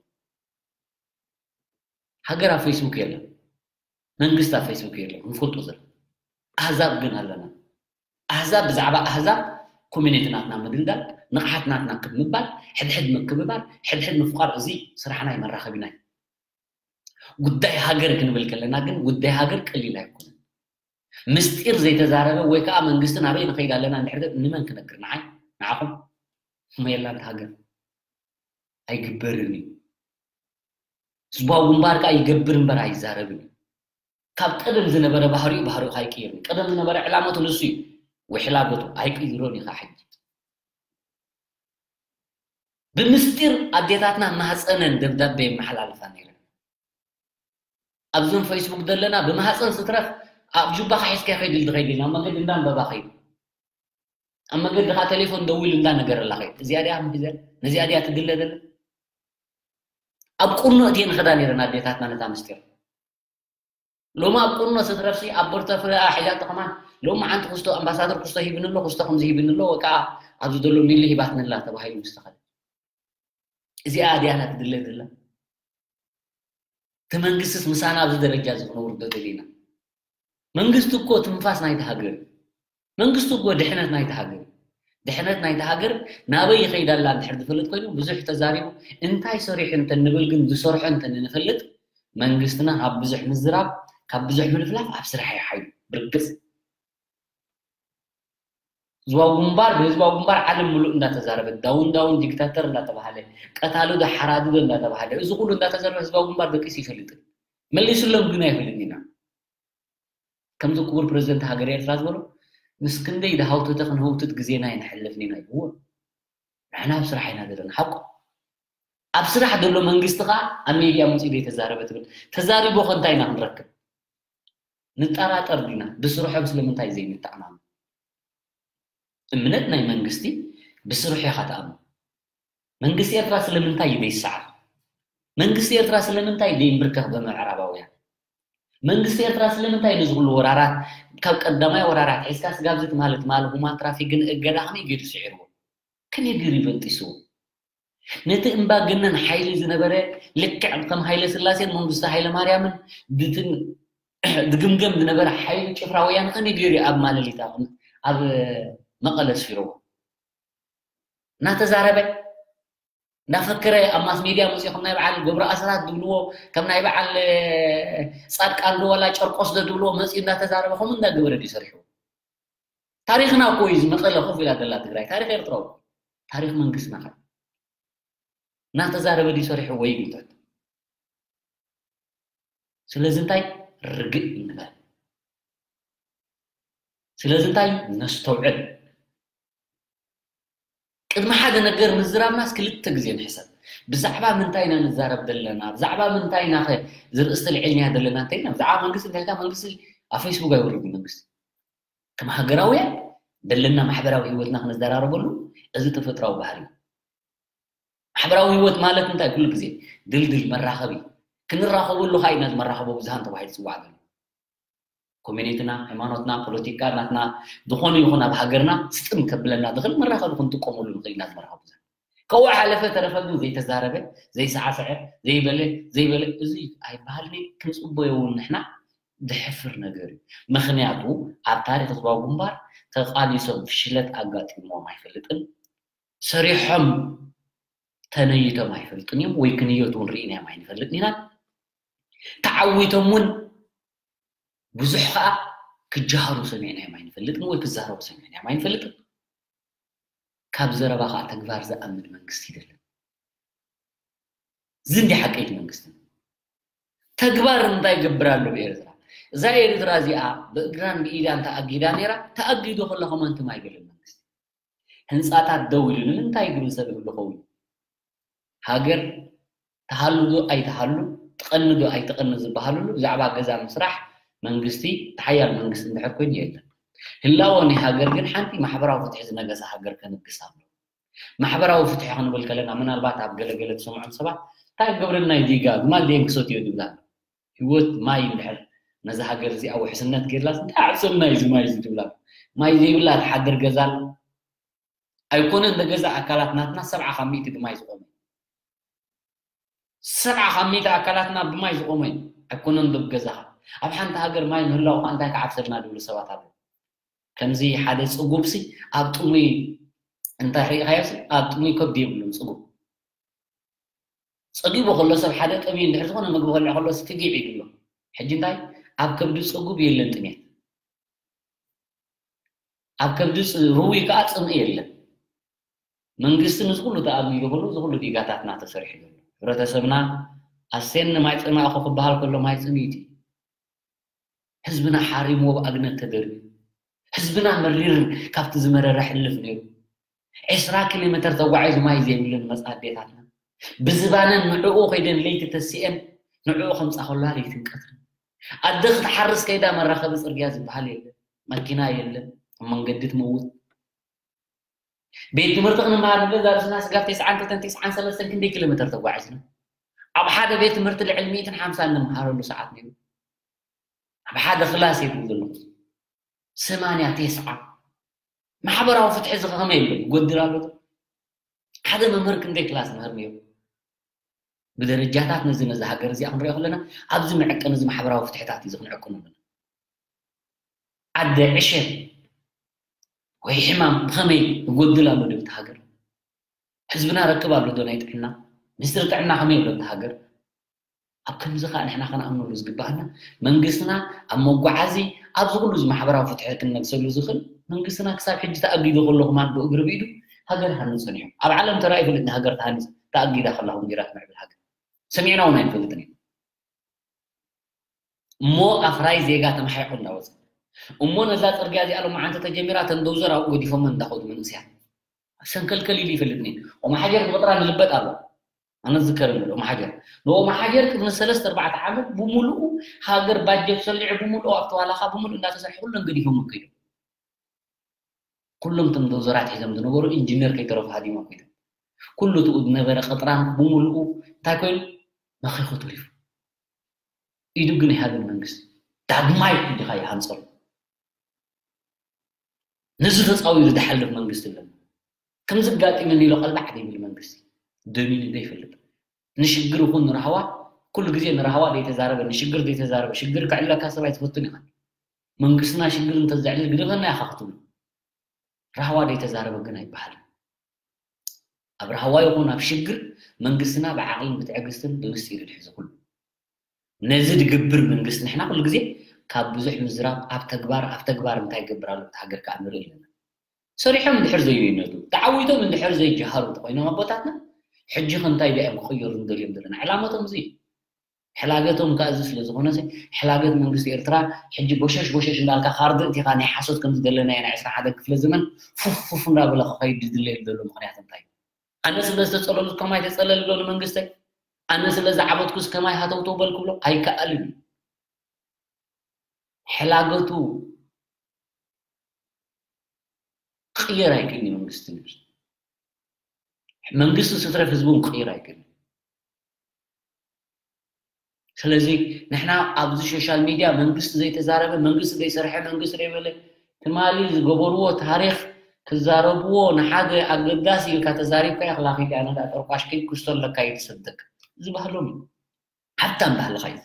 ሃገር ኣብ ፌስቡክ የለን። መንግስቲ ኣብ ፌስቡክ የለን። ንፈልጦ ዘለና። ኣህዛብ ግን ኣለና። ኣህዛብ ብዛዕባ ኣህዛብ ኮሚኒቲ ናትና ምድልዳል፣ ንቕሓት ናትና ክብ ምባል፣ ሕድሕድ ምክብባር፣ ሕድሕድ ምፍቃር፣ እዚ ስራሕና እዩ፣ መራኸቢና እዩ። ጉዳይ ሃገር ክንብል ከለና ግን ጉዳይ ሃገር ቀሊል ኣይኮነን። ምስጢር ዘይተዛረበ ወይ ከዓ መንግስቲ ናበይ ንኸይድ ኣለና እንድሕር ንመን ክነግር? ንዓይ? ንዓኹም? እሞ የላን ሃገር። ኣይግበርን እዩ። ህዝባዊ ግንባር ከዓ ይገብር እምበር ኣይዛረብን እዩ። ካብ ቀደም ዝነበረ ባህሪኡ ባህሪኡ ኣይቅይርን እዩ። ቀደም ዝነበረ ዕላመቱ ንሱ እዩ። ውሕላገቱ ኣይቅይሮን እዩ ከዓ ሕጂ። ብምስጢር ኣዴታትና ማህፀነን ደብዳቤ የመሓላልፋ ነይረን። ኣብዞም ፌስቡክ ዘለና ብማህፀን ስትረፍ ኣብ ጁባኻ ሒዝካ ከይድል ትኸይድ ኢልና ኣብ መንገዲ እንዳንበባ ኸይዱ። ኣብ መንገዲ ኸዓ ቴሌፎን ደዊሉ እንዳነገረላ ኸይድ። እዚኣ ድያ ምሒዘ? ነዚኣ ድያ ትድለ ዘለ? ኣብ ቁኖ እትየን ኸዳ ነይረን ኣዴታትና ነታ ምስጢር። ሎሚ ኣብ ቁኖ ስትረፍሲ ኣብ ቦርተፍለኣ ሒዛቶ ከማን ሎሚ ሓንቲ ክስቶ ኣምባሳደር ክስቶ ሂብኒ ኣሎ፣ ክስቶ ከምዚ ሂብኒ ኣሎ፣ ወይ ከዓ ኣብዚ ዘሎ ሚሊ ሂባትኒ ኣላ ተባሂሉ ምስ ተኸደ። እዚኣ ድያ ትድለየልና? እቲ መንግስትስ ምሳና ኣብዚ ደረጃ እዚ ክነውርዶ ደሊና? መንግስቲ እኮ ትንፋስ ናይቲ ሃገር እዩ። መንግስቲ እኮ ድሕነት ናይቲ ሃገር እዩ። ድሕነት ናይቲ ሃገር ናበይ ይኸይድ ኣላ እንድሕር ዝፈልጥ ኮይኑ ብዙሕ ተዛሪቡ እንታይ ሰሪሑ እንተንብል ግን ዝሰርሖ እንተንፈልጥ መንግስትና ካብ ብዙሕ ምዝራብ ካብ ብዙሕ ምልፍላፍ ኣብ ስራሕ ይሓዩ ብርግፅ። ህዝባዊ ግንባር ብህዝባዊ ግንባር ዓለም ምሉእ እንዳተዛረበ ዳውን ዳውን ዲክታተር እንዳተባሃለ ቀታሊ ዶ ሓራዲ ዶ እንዳተባሃለ እዚ ኩሉ እንዳተዘረበ ህዝባዊ ግንባር ደቂሱ ይፈልጥን መሊሱሎም ግን ኣይብልን ኢና። ከምዚ ክቡር ፕረዚደንት ሃገር ኤርትራ ዝበሎ ምስ ክንደይ ድሃውትተ ክንህውትት ግዜና ይንሕልፍን ኢና ይብዎ። ንሕና ኣብ ስራሕ ኢና ዘለና ሓቁ። ኣብ ስራሕ ዘሎ መንግስቲ ኸዓ ኣብ ሜድያ መፂኡ ዘይተዛረበ ትብል ተዛሪቦ ከ እንታይ ኢና ክንረክብ? ንጠራጠር ዲና? ብስርሖም ስለምንታይ ዘይንተኣማመን? እምነት ናይ መንግስቲ ብስርሑ ኢኻ ትኣምን። መንግስቲ ኤርትራ ስለምንታይ እዩ ዘይሰዓር? መንግስቲ ኤርትራ ስለምንታይ ዘይንብርከኽ ብምዕራባውያን? መንግስቲ ኤርትራ ስለምንታይ ነዚ ኩሉ ወራራት ካብ ቀዳማይ ወራራት ሒዝካ ስጋብ እዚ ትማሊ ትማሊ ሁማን ትራፊክን እገዳ ከመይ ገይሩ ስዒርዎ? ከመይ ገይሩ በጢስዎ? ነቲ እምባገነን ሓይሊ ዝነበረ ልክዕ ከም ሃይለ ስላሴን መንግስቲ ሃይለ ማርያምን ድትን ድግምገም ዝነበረ ሓይሊ ጭፍራ ወያነ ከመይ ገይሩ ኣብ ማለሊት ኣብ መቐለ ኣስፊርዎ? እናተዛረበ እናፈከረ ኣብ ማስ ሜድያ መፅኡ ከም ናይ በዓል ገብረ ኣስራት ዝብልዎ ከም ናይ በዓል ፃድቃን ዶ ዋላ ጨርቆስ ዶ ዝብልዎ መፅኡ እናተዛረበ ከምኡ እንዳገበረ ድዩ ሰሪሕዎ? ታሪኽና እኮ እዩ እዚ መቐለ ኮፍ ኢላ ዘላ ትግራይ ታሪኽ ኤርትራ እኮ ታሪኽ መንግስትና ከ እናተዛረበ ድዩ ሰሪሕዎ ይግምተት? ስለዚ እንታይ ርግእ ንበል። ስለዚ እንታይ ነስተውዕል። ቅድሚ ሓደ ነገር ምዝራብናስ ክልተ ግዜ ንሕሰብ። ብዛዕባ ምንታይ ኢና ንዛረብ ዘለና? ብዛዕባ ምንታይ ኢና ኸ ዝርእስቲ ልዒልናያ ዘለና? እንተኢልና ብዛዕባ መንግስቲ እንተልካ መንግስቲ ኣብ ፌስቡክ ኣይወርድን። መንግስቲ ከም ሃገራውያን ዘለና ማሕበራዊ ህይወትና ክንዘራረበሉ እዚ ተፈጥራዊ ባህሪ እዩ። ማሕበራዊ ህይወት ማለት እንታይ? ኩሉ ግዜ ድልድል መራኸቢ ክንራኸበሉ ኸዓ ኢና መራኸቦ ብዙሃን ተባሂሉ ዝፅዋዕ ዘሎ። ኮሚኒቲና፣ ሃይማኖትና፣ ፖለቲካ ናትና ዝኾነ ይኹን ኣብ ሃገርና ስጥም ከብለና ዝኽእል መራኸቢ ክንጥቀመሉ ንኽእል ኢና ዝመራኸቡ ዘለና። ከው ሓለፈ ተረፈ ግን ዘይተዛረበ፣ ዘይሰዓሰዐ፣ ዘይበለ ዘይበለ እዚ ኣይበሃልን። ክንፅበዮ እውን ንሕና ዝሕፍር ነገር እዩ። ምክንያቱ ኣብ ታሪክ ህዝባዊ ግንባር ተቃሊሶም ፍሽለት ኣጋጢምዎም ኣይፈልጥን። ሰሪሖም ተነይቶም ኣይፈልጥን እዮም፣ ወይ ክንየቱ እውን ርኢናዮም ኣይንፈልጥን ኢና። ተዓዊቶም እውን ብዙሕ ከዓ ክጀሃሩ ሰሚዕናዮም ኣይንፈልጥን፣ ወይ ክዛረቡ ሰሚዕናዮም ኣይንፈልጥን። ካብ ዘረባ ከዓ ተግባር ዝኣምን መንግስቲ ይደለን። ዝንዲ ሓቀይቲ መንግስቲ ተግባር እንታይ ይገብር ኣሎ ብኤርትራ? እዛ ኤርትራ እዚኣ ብእግራን ብኢዳን ተኣጊዳ ነይራ። ተኣጊዱ ከሎ ከማን ትም ኣይበለን መንግስቲ። ህንፃታት ደው ኢሉ ንምንታይ ይብል ሰብ ይብሉ ከውን? ሃገር ትሃሉ ዶ ኣይትሃሉ፣ ትቐኒ ዶ ኣይትቐኒ ዝበሃልሉ ብዛዕባ ገዛ ምስራሕ መንግስቲ፣ ሓያል መንግስቲ እንድሕር ኮይኑ የለን። ህላወ ናይ ሃገር ግን ሓንቲ ማሕበራዊ ፍትሒ ዝነገሰ ሃገር ከንግስ ኣሎ። ማሕበራዊ ፍትሒ ክንብል ከለና ምናልባት ኣብ ገለገለ ትሰምዖም ሰባት እንታይ ገብረና እዩ ዲጋ ግማል ደየን ክሰትዮ ዝብላ ኣሎ። ህይወት ማይ እንድሕር ነዛ ሃገር እዚኣ ውሕስነት ገይርላስ እንታይ ኣዕፅምና እዩ እዚ ማይ እዚ ትብላ ኣሎ። ማይ ዘይብላ ትሓድር ገዛ ኣሎ። ኣይኮነን ንገዛ ኣካላት ናትና ሰብዓ ካብ ሚእቲ ብማይ ዝቆመ ሰብዓ ካብ ሚእቲ ኣካላትና ብማይ ዝቆመ እዩ። ኣይኮነን ዶ ገዛኻ ኣብ ሓንቲ ሃገር ማይ ምህላው ከዓ እንታይ ክዓብሰልና ዝብሉ ሰባት ኣለዉ። ከምዚ ሓደ ፅጉብሲ ኣብ ጥሙይ እንታይ ርኢኻዮሲ ኣብ ጥሙይ ከብዲ የብሉን ፅጉብ ፀጊቡ ከሎ ሰብ ሓደ ጠምዩ እንድሕር ዝኾነ ምግቢ ከልዕ ከሎ ትጊዕ ይብሎ። ሕጂ እንታይ ኣብ ከብዲ ፀጉብ የለን ጥሜት። ኣብ ከብዲ ርውይ ከዓ ፅምኢ የለን። መንግስቲ ንዝኩሉ ተኣሚሩ ከሎ ዝኩሉ ዲጋታትና ተሰሪሑ ዘሎ ሕብረተሰብና ኣሴን ማይ ፅማእኹ ክበሃል ከሎ ማይ ፅምኢቲ ህዝብና ሓሪምዎ ብኣግነት ተደርዩ ህዝብና መሪር ካብቲ ዝመረረ ሕልፍ ነይሩ። ዕስራ ኪሎ ሜተር ተጓዒዙ ማይ ዘይብለን መፃ ኣዴታትና ብዝባነን ንዕኡ ከይደን ለይቲ ተሲአን ንዕኡ ከምፃ ከለዋ ለይትን ቀትርን ኣደ ክትሓርስ ከይዳ መራኸቢ ፅርግያ ዝበሃል የለን፣ መኪና የለን፣ ኣብ መንገዲ ትመውት። ቤት ትምህርቲ ክንመሃር ንገዛ ርእስና ስጋብ ተስዓን ክልተን ተስዓን ሰለስተን ክንደይ ኪሎ ሜተር ተጓዒዝና? ኣብ ሓደ ቤት ትምህርቲ ልዕሊ ሚእትን ሓምሳን ንምሃረሉ ሰዓት ነይሩ። ኣብ ሓደ ክላስ የብሉ ዘለኹ ሰማንያ ተስዓ ማሕበራዊ ፍትሒ እዚ ከመይ ኣሎ ይጎድል ኣሎ። ሓደ መምህር ክንደይ ክላስ ምህር ነይሩ? ብደረጃታት ነዚ ነዚ ሃገር እዚኣ ክንሪኦ ከለና ኣብዚ መዕቀኒ እዚ ማሕበራዊ ፍትሕታት እዩ ክንዕቅኑ ኣለና። ዓደ ዕሸል ወይ ሕማም ብኸመይ ይጎድል ኣሎ ድብቲ ሃገር? ህዝብና ረክብ ኣሎ ዶ ናይ ጥዕና? ሚኒስትሪ ጥዕና ከመይ ኣሎ እቲ ሃገር? ኣብ ከምዚ ከዓ ንሕና ክንኣምነሉ ዝግባኣና መንግስትና ኣብ መጓዓዚ ኣብዚ ኩሉ እዚ ማሕበራዊ ፍትሒ ክንነግሰሉ ዝኽእል መንግስትና ክሳብ ሕጂ ተኣጊዱ ከሎ ከማን ብእግሪ ብኢዱ ሃገር ሃኒ ፀኒሑ ኣብ ዓለም ተራእዩ ይፈልጥ ሃገር ተሃኒፅ ተኣጊዳ ከላ ኮንዲራት ምዕብል ሃገር ሰሚዕና እውን ኣይንፈልጥን እዩ እሞ ኣፍራይ ዜጋ ተመሓይቁ እንዳወፀ እሞ ነዛ ፅርግያ እዚኣ ሎማዓንቲ ተጀሚራ ተንደውዘር ኣብኡ ገዲፎም እንዳኸዱ መንእስያ ሰንከልከል ኢሉ ይፈልጥኒ ኦማሓጀር ብቅጥራ ንልበጥ ኣሎ ኣነ ዝከር ንብል ኦማሓጀር ንኦማሓጀር ቅድሚ ሰለስተ ኣርባዕተ ዓመት ብሙሉኡ ሃገር ባጀት ሰሊዑ ብሙሉኡ ኣብቲ ዋላካ ብሙሉእ እንዳተሰርሐ ኩሎም ገዲፎም ከይዶም ኩሎም ቶም ዶዘራት ሒዞም ዝነበሩ ኢንጂነር ከይተረፉ ሃዲሞም ከይዶም ኩሉ ትኡ ዝነበረ ቅጥራን ብሙሉኡ እንታይ ኮይኑ መኺኹ ተሪፉ ኢዱ ግን ይሃብን መንግስቲ ዳግማይ ሕጂ ካ ይሃንፀሉ ነዚ ተፃዊሩ ዝሓልፍ መንግስቲ ኣለና ከምዚ ኣጋጢሙኒ ኢሉ ቀልባዕ ዘይብል መንግስቲ ደሚኑ ዘይፈልጥ ንሽግር ይኹን ንራህዋ ኩሉ ግዜ ንራህዋ ዘይተዛረበ ንሽግር ዘይተዛረበ ሽግር ክዕለካ ሰብ ኣይትፈቱን ኢኻ መንግስትና ሽግር እንተዘዕልል ግደፈና ኢኻ ክትብሉ ራህዋ ዘይተዛረበ ግን ኣይበሃልን ኣብ ራህዋ ይኹን ኣብ ሽግር መንግስትና ብዓቕልን ብትዕግስትን ብምስጢር ይሕዝ ኩሉ ነዚ ዝግብር መንግስቲ ንሕና ኩሉ ግዜ ካብ ብዙሕ ምዝራብ ኣብ ተግባር ኣብ ተግባር እንታይ ይገብር ኣሎ እቲ ሃገር ከዓ ንርኢ ኣለና ሰሪሖም እንድሕር ዘይነቱ ተዓዊቶም እንድሕር ዘይጀሃሩ እንተኮይኖም ኣቦታትና ሕጂ ከ እንታይ ዳዮም ክቅየሩ ንደልዮም ዘለና ዕላመቶም እዚ ሕላገቶም ከዓ እዚ ስለ ዝኾነ ሕላገት መንግስቲ ኤርትራ ሕጂ ቦሸሽ ቦሸሽ እንዳልካ ካርድ እቲኻ ናይ ሓሶት ከም ዝደለናዮ ናይ ዕስራ ሓደ ክፍለ ዘመን ፉፍ ፉፍ እንዳበለ ክኸይድ ዝድለየሉ ዘሎ ምክንያት እንታይ ኣነ ስለ ዝተፀለሉ ከማይ ተፀለል ብሎ ንመንግስተይ ኣነ ስለ ዝዓበትኩስ ከማይ ሃተውተው በል ክብሎ ኣይከኣልን እዩ ሕላገቱ ክቅየር ኣይክእልን መንግስቲ ንብል መንግስቲ ስትረፍ ህዝቡን ክቅየር ኣይክእልን ስለዚ ንሕና ኣብዚ ሶሻል ሚድያ መንግስቲ ዘይተዛረበ መንግስቲ ዘይሰርሐ መንግስቲ ዘይበለ ትማሊ ዝገበርዎ ታሪክ ክዛረብዎ ንሓደ ኣገዳሲ ኢልካ ተዛሪብካ ይኽላኺ ዳነ ዳ ጠርቋሽ ከይ ክስቶ ኣለካ ይትሰደክ ዝበሃሎም እዩ። ሓብታም ባህልኻ እዩ።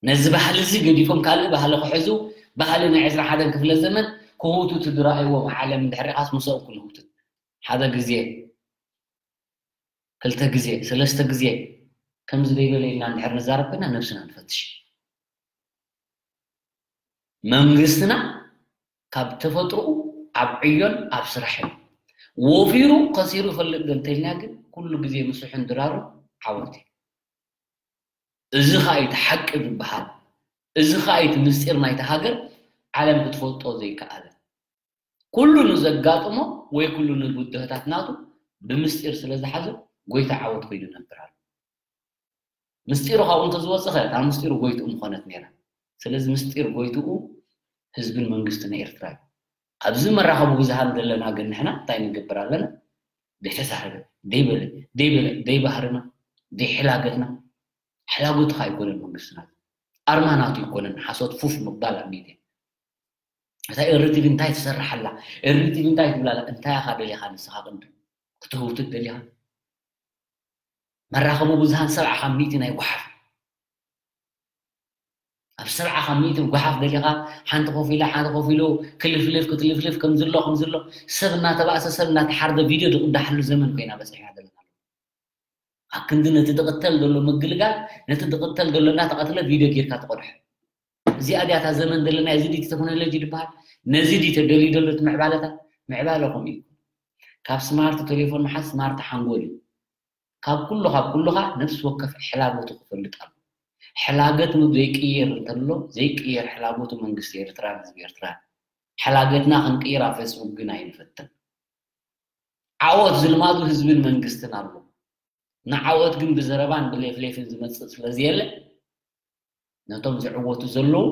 ነዚ ባህሊ እዚ ገዲፎም ካልእ ባህሊ ክሕዙ፣ ባህሊ ናይ ዕስራ ሓደን ክፍለ ዘመን ክህውቱ ትድረኣይዎም ዓለም እንድሕር ኢኻስ ምስኦም ክንህውትት ሓደ ግዜ ክልተ ግዜ ሰለስተ ግዜ ከምዚ ደይበለ ኢልና እንድሕር ንዛረብ ኮይና ነብስና ንፈትሽ። መንግስትና ካብ ተፈጥሮኡ ኣብ ዕዮን ኣብ ስራሕን ወፊሩ ከሲሩ ይፈልጥ ዶ እንተኢልና ግን ኩሉ ግዜ ምስሑን ድራሩ ዓወት እዩ። እዚ ኸኣ እቲ ሓቂ ዝበሃል፣ እዚ ኸኣ እቲ ምስጢር ናይታ ሃገር ዓለም ክትፈልጦ ዘይከኣለ። ኩሉ ንዘጋጥሞ ወይ ኩሉ ንብድሆታት ናቱ ብምስጢር ስለ ዝሓዞ ጎይታ ዓወት ኮይኑ ይነብር ኣሎ። ምስጢሩ ካብኡ እንተዝወጽእ ኸ እታ ምስጢሩ ጎይትኡ ምኾነት ነይራ። ስለዚ ምስጢር ጎይትኡ ህዝብን መንግስትን ኤርትራ እዩ። ኣብዚ መራኸቢ ብዙሃን ዘለና ግን ንሕና እንታይ ንገብር ኣለና? ደይተዛረበ፣ ደይበለ፣ ደይበለ፣ ደይባህርና፣ ደይሕላገትና፣ ሕላጎትኻ ኣይኮነን መንግስትና። ኣርማ ናቱ ኣይኮነን ሓሶት ፉፍ ምባል ኣብ ሚድያ። እታ ኤሪ ቲቪ እንታይ ትሰርሕ ኣላ? ኤሪ ቲቪ እንታይ ትብል ኣላ? እንታይ ኢኻ ደሊኻ ንስኻ ቅድም ክትህውትት ደሊኻ? መራኸቢ ብዙሃን ሰብዓ ካብ ሚእቲ ናይ ጓሓፍ። ኣብ ሰብዓ ካብ ሚእቲ ጓሓፍ ደሊኻ ሓንቲ ኮፍ ኢላ፣ ሓደ ኮፍ ኢሉ ክልፍልፍ፣ ክትልፍልፍ ከም ዝሎ፣ ከም ዝሎ ሰብ እናተባእሰ፣ ሰብ እናተሓርደ ቪድዮ ዝቕዳሓሉ ዘመን ኮይና በጺሕና ዘለና። ኣብ ክንዲ ነቲ ዝቕተል ዘሎ ምግልጋል፣ ነቲ ዝቕተል ዘሎ እናተቐትለ ቪድዮ ጌርካ ትቐድሖ። እዚኣ ድያ እታ ዘመን ዘለና፣ እዚ ድዩ ቴክኖሎጂ ዝበሃል? ነዚ ድዩ ተደልዩ ዘሎ እቲ ምዕባለታት? ምዕባለ ከምኡ እዩ። ካብ ስማርት ቴሌፎን ምሓዝ ስማርት ሓንጎል እዩ። ካብ ኩሉ፣ ካብ ኩሉ ኸኣ ነፍሲ ወከፍ ሕላጎቱ ክፈልጥ ኣለዎ። ሕላገት ዘይቅየር እንተሎ፣ ዘይቅየር ሕላጎቱ መንግስቲ ኤርትራን ህዝቢ ኤርትራን። ሕላገትና ክንቅይር ኣብ ፌስቡክ ግን ኣይንፈትን። ዓወት ዝልማዱ ህዝብን መንግስትን ኣሎ። ንዓወት ግን ብዘረባን ብሌፍሌፍን ዝመጽእ ስለ ዘየለ፣ ነቶም ዝዕወቱ ዘለዉ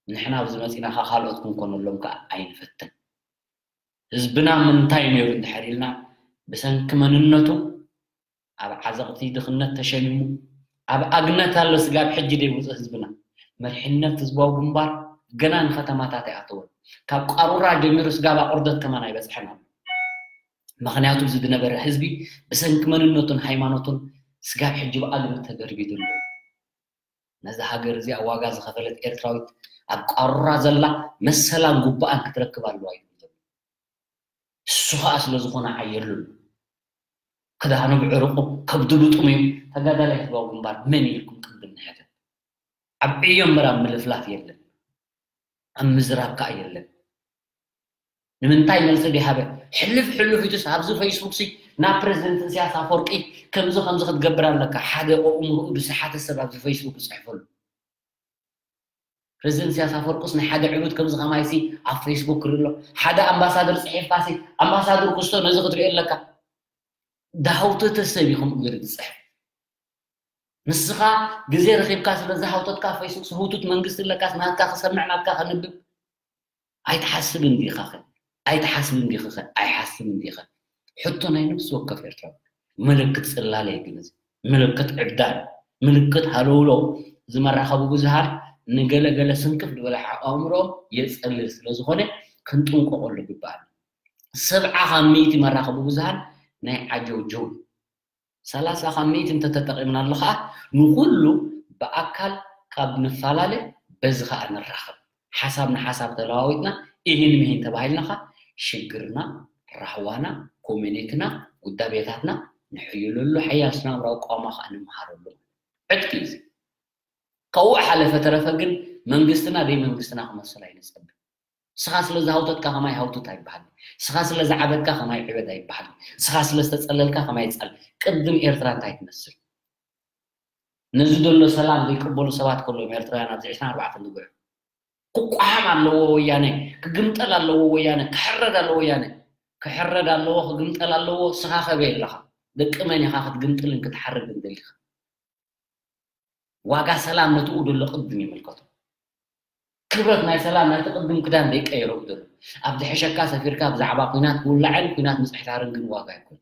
ንሕና ኣብዚ መጺና ኸኣ ካልኦት ክንኮነሎም ከኣ ኣይንፈትን። ህዝብና ምንታይ ነይሩ እንድሕር ኢልና፣ ብሰንኪ መንነቱ ኣብ ዓዘቕቲ ድኽነት ተሸሚሙ፣ ኣብ ኣግነት ኣሎ ስጋብ ሕጂ ደይወጸ ህዝብና። መሪሕነት ህዝባዊ ግንባር ገና ንከተማታት ኣይኣተወን። ካብ ቃሩራ ጀሚሩ ስጋብ ኣቑርደት ከማን ኣይበጽሐን ኣሎ። ምኽንያቱ እዚ ዝነበረ ህዝቢ ብሰንኪ መንነቱን ሃይማኖቱን ስጋብ ሕጂ ብኣግነት ተደርቢዩ ዘሎ እዩ። ነዛ ሃገር እዚኣ ዋጋ ዝኸፈለት ኤርትራዊት ኣብ ቃሩራ ዘላ መሰላን ጉባኣን ክትረክብ ኣለዋ ይብል ዘሎ። እሱ ኸኣ ስለ ዝኾነ ዓየሉን ክዳኑ ብዕርቁ ከብዱ ብጥሙዩ ተጋዳላይ ህዝባዊ ግንባር መን ኢልኩም ቅድም ንሕተት። ኣብ ዕዮ እምበር ኣብ ምልፍላፍ የለን፣ ኣብ ምዝራብ ከኣ የለን። ንምንታይ መልሲ ደይሃበ? ሕልፍ ሕልፍ ኢቱስ ኣብዚ ፌስቡክ ሲ ናብ ፕረዚደንት እስያስ ኣፈወርቂ ከምዚ ከምዚ ክትገብር ኣለካ፣ ሓደ ኣእምሮኡ ዝሰሓተ ሰብ ኣብዚ ፌስቡክ ዝጽሕፈሉ። ፕረዚደንት እስያስ ኣፈወርቂስ ንሓደ ዕቡድ ከምዚ ከማይሲ ኣብ ፌስቡክ ክርኢ ኣሎ። ሓደ ኣምባሳደር ጽሒፍካሲ ኣምባሳደር ክስቶ ነዚ ክትሪኦ ኣለካ። ዳሃውተተ ሰብ እዩ ከምኡ ገይሩ ዝጽሕፍ። ንስኻ ግዜ ረኺብካ ስለ ዝሃውተትካ ፌስቡክ ስህውቱት መንግስቲ ኣለካስ ናትካ ክሰምዕ ናትካ ከንብብ ኣይትሓስብን ዲኻኸ? ኣይትሓስብን ዲኽኸ? ኣይሓስብን ዲኸ? ሕቶ ናይ ነፍሲ ወከፍ ኤርትራዊ ምልክት ጽላለ እዩ ግን እዚ ምልክት ዕብዳን ምልክት ሃለውለው ዝመራኸቡ ብዙሃን ንገለገለ ስንክፍ ዝበለ ኣእምሮኦም የጸልል ስለ ዝኾነ ክንጥንቀቐሉ ይግባእ። ሰብዓ ካብ ሚእቲ መራኸቢ ብዙሃን ናይ ዓጀውጀው እዩ። ሰላሳ ካብ ሚእቲ እንተተጠቒምናሉ ኸዓ ንኹሉ ብኣካል ካብ ንፈላለ በዚ ኸዓ ንራኸብ። ሓሳብ ንሓሳብ ተለዋዊጥና ኢሂን ምሂን ተባሂልና ኸዓ ሽግርና፣ ራህዋና፣ ኮሚኒቲና፣ ውዳቤታትና ንሕይለሉ ሓያል ስነ ኣእምራዊ ቋማ ኸዓ ንምሃረሉ። ዕጥቂ እዩ እዚ። ካብኡ ሓለፈ ተረፈ ግን መንግስትና ደይ መንግስትና ክመስል ኣይንጸብን። ስኻ ስለ ዝሃውተትካ ከማይ ሃውቱት ኣይበሃል። ስኻ ስለ ዝዓበድካ ከማይ ዕበድ ኣይበሃል። ስኻ ስለ ዝተጸለልካ ከማይ ጸል። ቅድም ኤርትራ እንታይ ትመስል? ነዚ ዘሎ ሰላም ዘይቅበሉ ሰባት ከለዎም ኤርትራውያን ኣብዚ ዕስራን ኣርባዕተን ንግዑ። ክቋሓም ኣለዎ ወያነ፣ ክግምጠል ኣለዎ ወያነ፣ ክሕረድ ኣለዎ ወያነ። ክሕረድ ኣለዎ፣ ክግምጠል ኣለዎ፣ ስኻ ከበይ ኣለኻ? ደቂ መን ኢኻ ክትግምጥልን ክትሓርድን ደሊኻ? ዋጋ ሰላም ነትኡ ደሎ ቅድም ይምልከቶ። ክብረት ናይ ሰላም ናይቲ ቅድም ክዳን ዘይቀየሮ እዩ ዘሎ። ኣብ ዝሕሸካ ሰፊርካ ብዛዕባ ኲናት ክውላዕን ኲናት ምጽሕታርን ግን ዋጋ ኣይኮን።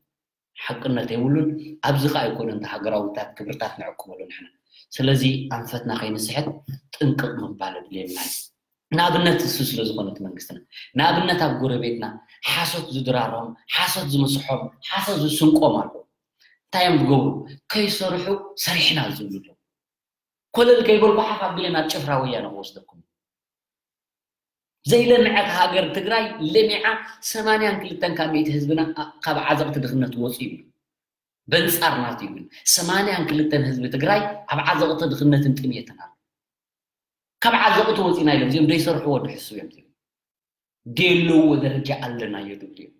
ሓቅነት የብሉን። ኣብዚ ኸኣ ኣይኮነን እቲ ሃገራዊታት ክብርታት ንዕቅበሉ ንሕና። ስለዚ ኣንፈትና ከይንስሕት ጥንቅቕ ምባል ኣድልየና እዩ። ንኣብነት እሱ ስለ ዝኾነ እቲ መንግስትና፣ ንኣብነት ኣብ ጎረቤትና ሓሶት ዝድራሮም፣ ሓሶት ዝምስሖም፣ ሓሶት ዝስንቆም ኣሎ። እንታይ እዮም ዝገብሩ? ከይሰርሑ ሰሪሕና ዝብሉ ኣለዉ። ኮለል ከይበልኩ ሓፍ ኣቢለ ናብ ጭፍራ ወያነ ክወስደኩም። ዘይለምዐት ሃገር ትግራይ ለሚዓ ሰማንያን ክልተን ካብ ሚእቲ ህዝብና ካብ ዓዘቕቲ ድኽነት ወፂኡ እዩ። በንፃር ናቱ ይብል ሰማንያን ክልተን ህዝቢ ትግራይ ኣብ ዓዘቕቲ ድኽነትን ጥሜትን ኣሎ። ካብ ዓዘቕቲ ወፂና ኢሎም እዚኦም ዘይሰርሕዎ ድሕሱ እዮም እዚኦም። ደለዎ ደረጃ ኣለና እዮ ድብሉ እዮም።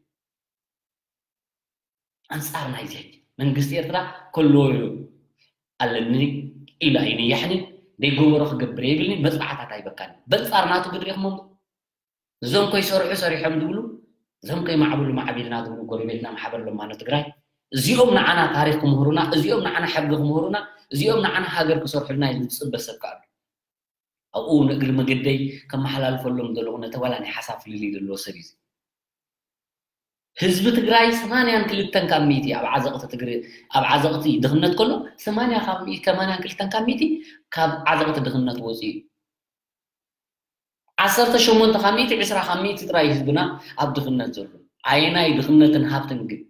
ኣንፃር ናይዚ ሕጂ መንግስቲ ኤርትራ ከለዎ ኣለኒ ኢሉ ኣይንያሕኒ ደይገበሮ ክገብር የብልኒ መፅባዕታት ኣይበካኒ በንፃር ናቱ ግድሪኹሞ እዞም ከይሰርሑ ሰሪሖም ድብሉ እዞም ከይማዕብሉ ማዕቢልና ድብሉ ጎረቤትና ማሕበር ለማኖ ትግራይ እዚኦም ንዓና ታሪክ ክምህሩና እዚኦም ንዓና ሕጊ ክምህሩና እዚኦም ንዓና ሃገር ክሰርሑልና ኢሉ ዝፅበ ሰብ ከኣሉ ኣብኡ ንእግሪ መገደይ ከመሓላልፈሎም ዘለኹ ነተ ዋላ ናይ ሓሳብ ፍልልይ ዘለዎ ሰብ እዩ ህዝቢ ትግራይ ሰማንያን ክልተን ካብ ሚእቲ ኣብ ዓዘቕቲ ትግሪ ኣብ ዓዘቕቲ ድኽነት ከሎ ሰማንያ ካብ ሚእቲ ሰማንያን ክልተን ካብ ሚእቲ ካብ ዓዘቕቲ ድኽነት ወፂኡ ዓሰርተ ሸሞንተ ካብ ሚእቲ ዕስራ ካብ ሚእቲ ጥራይ ህዝብና ኣብ ድኽነት ዘሎ ኣየናይ ድኽነትን ሃብትን ግን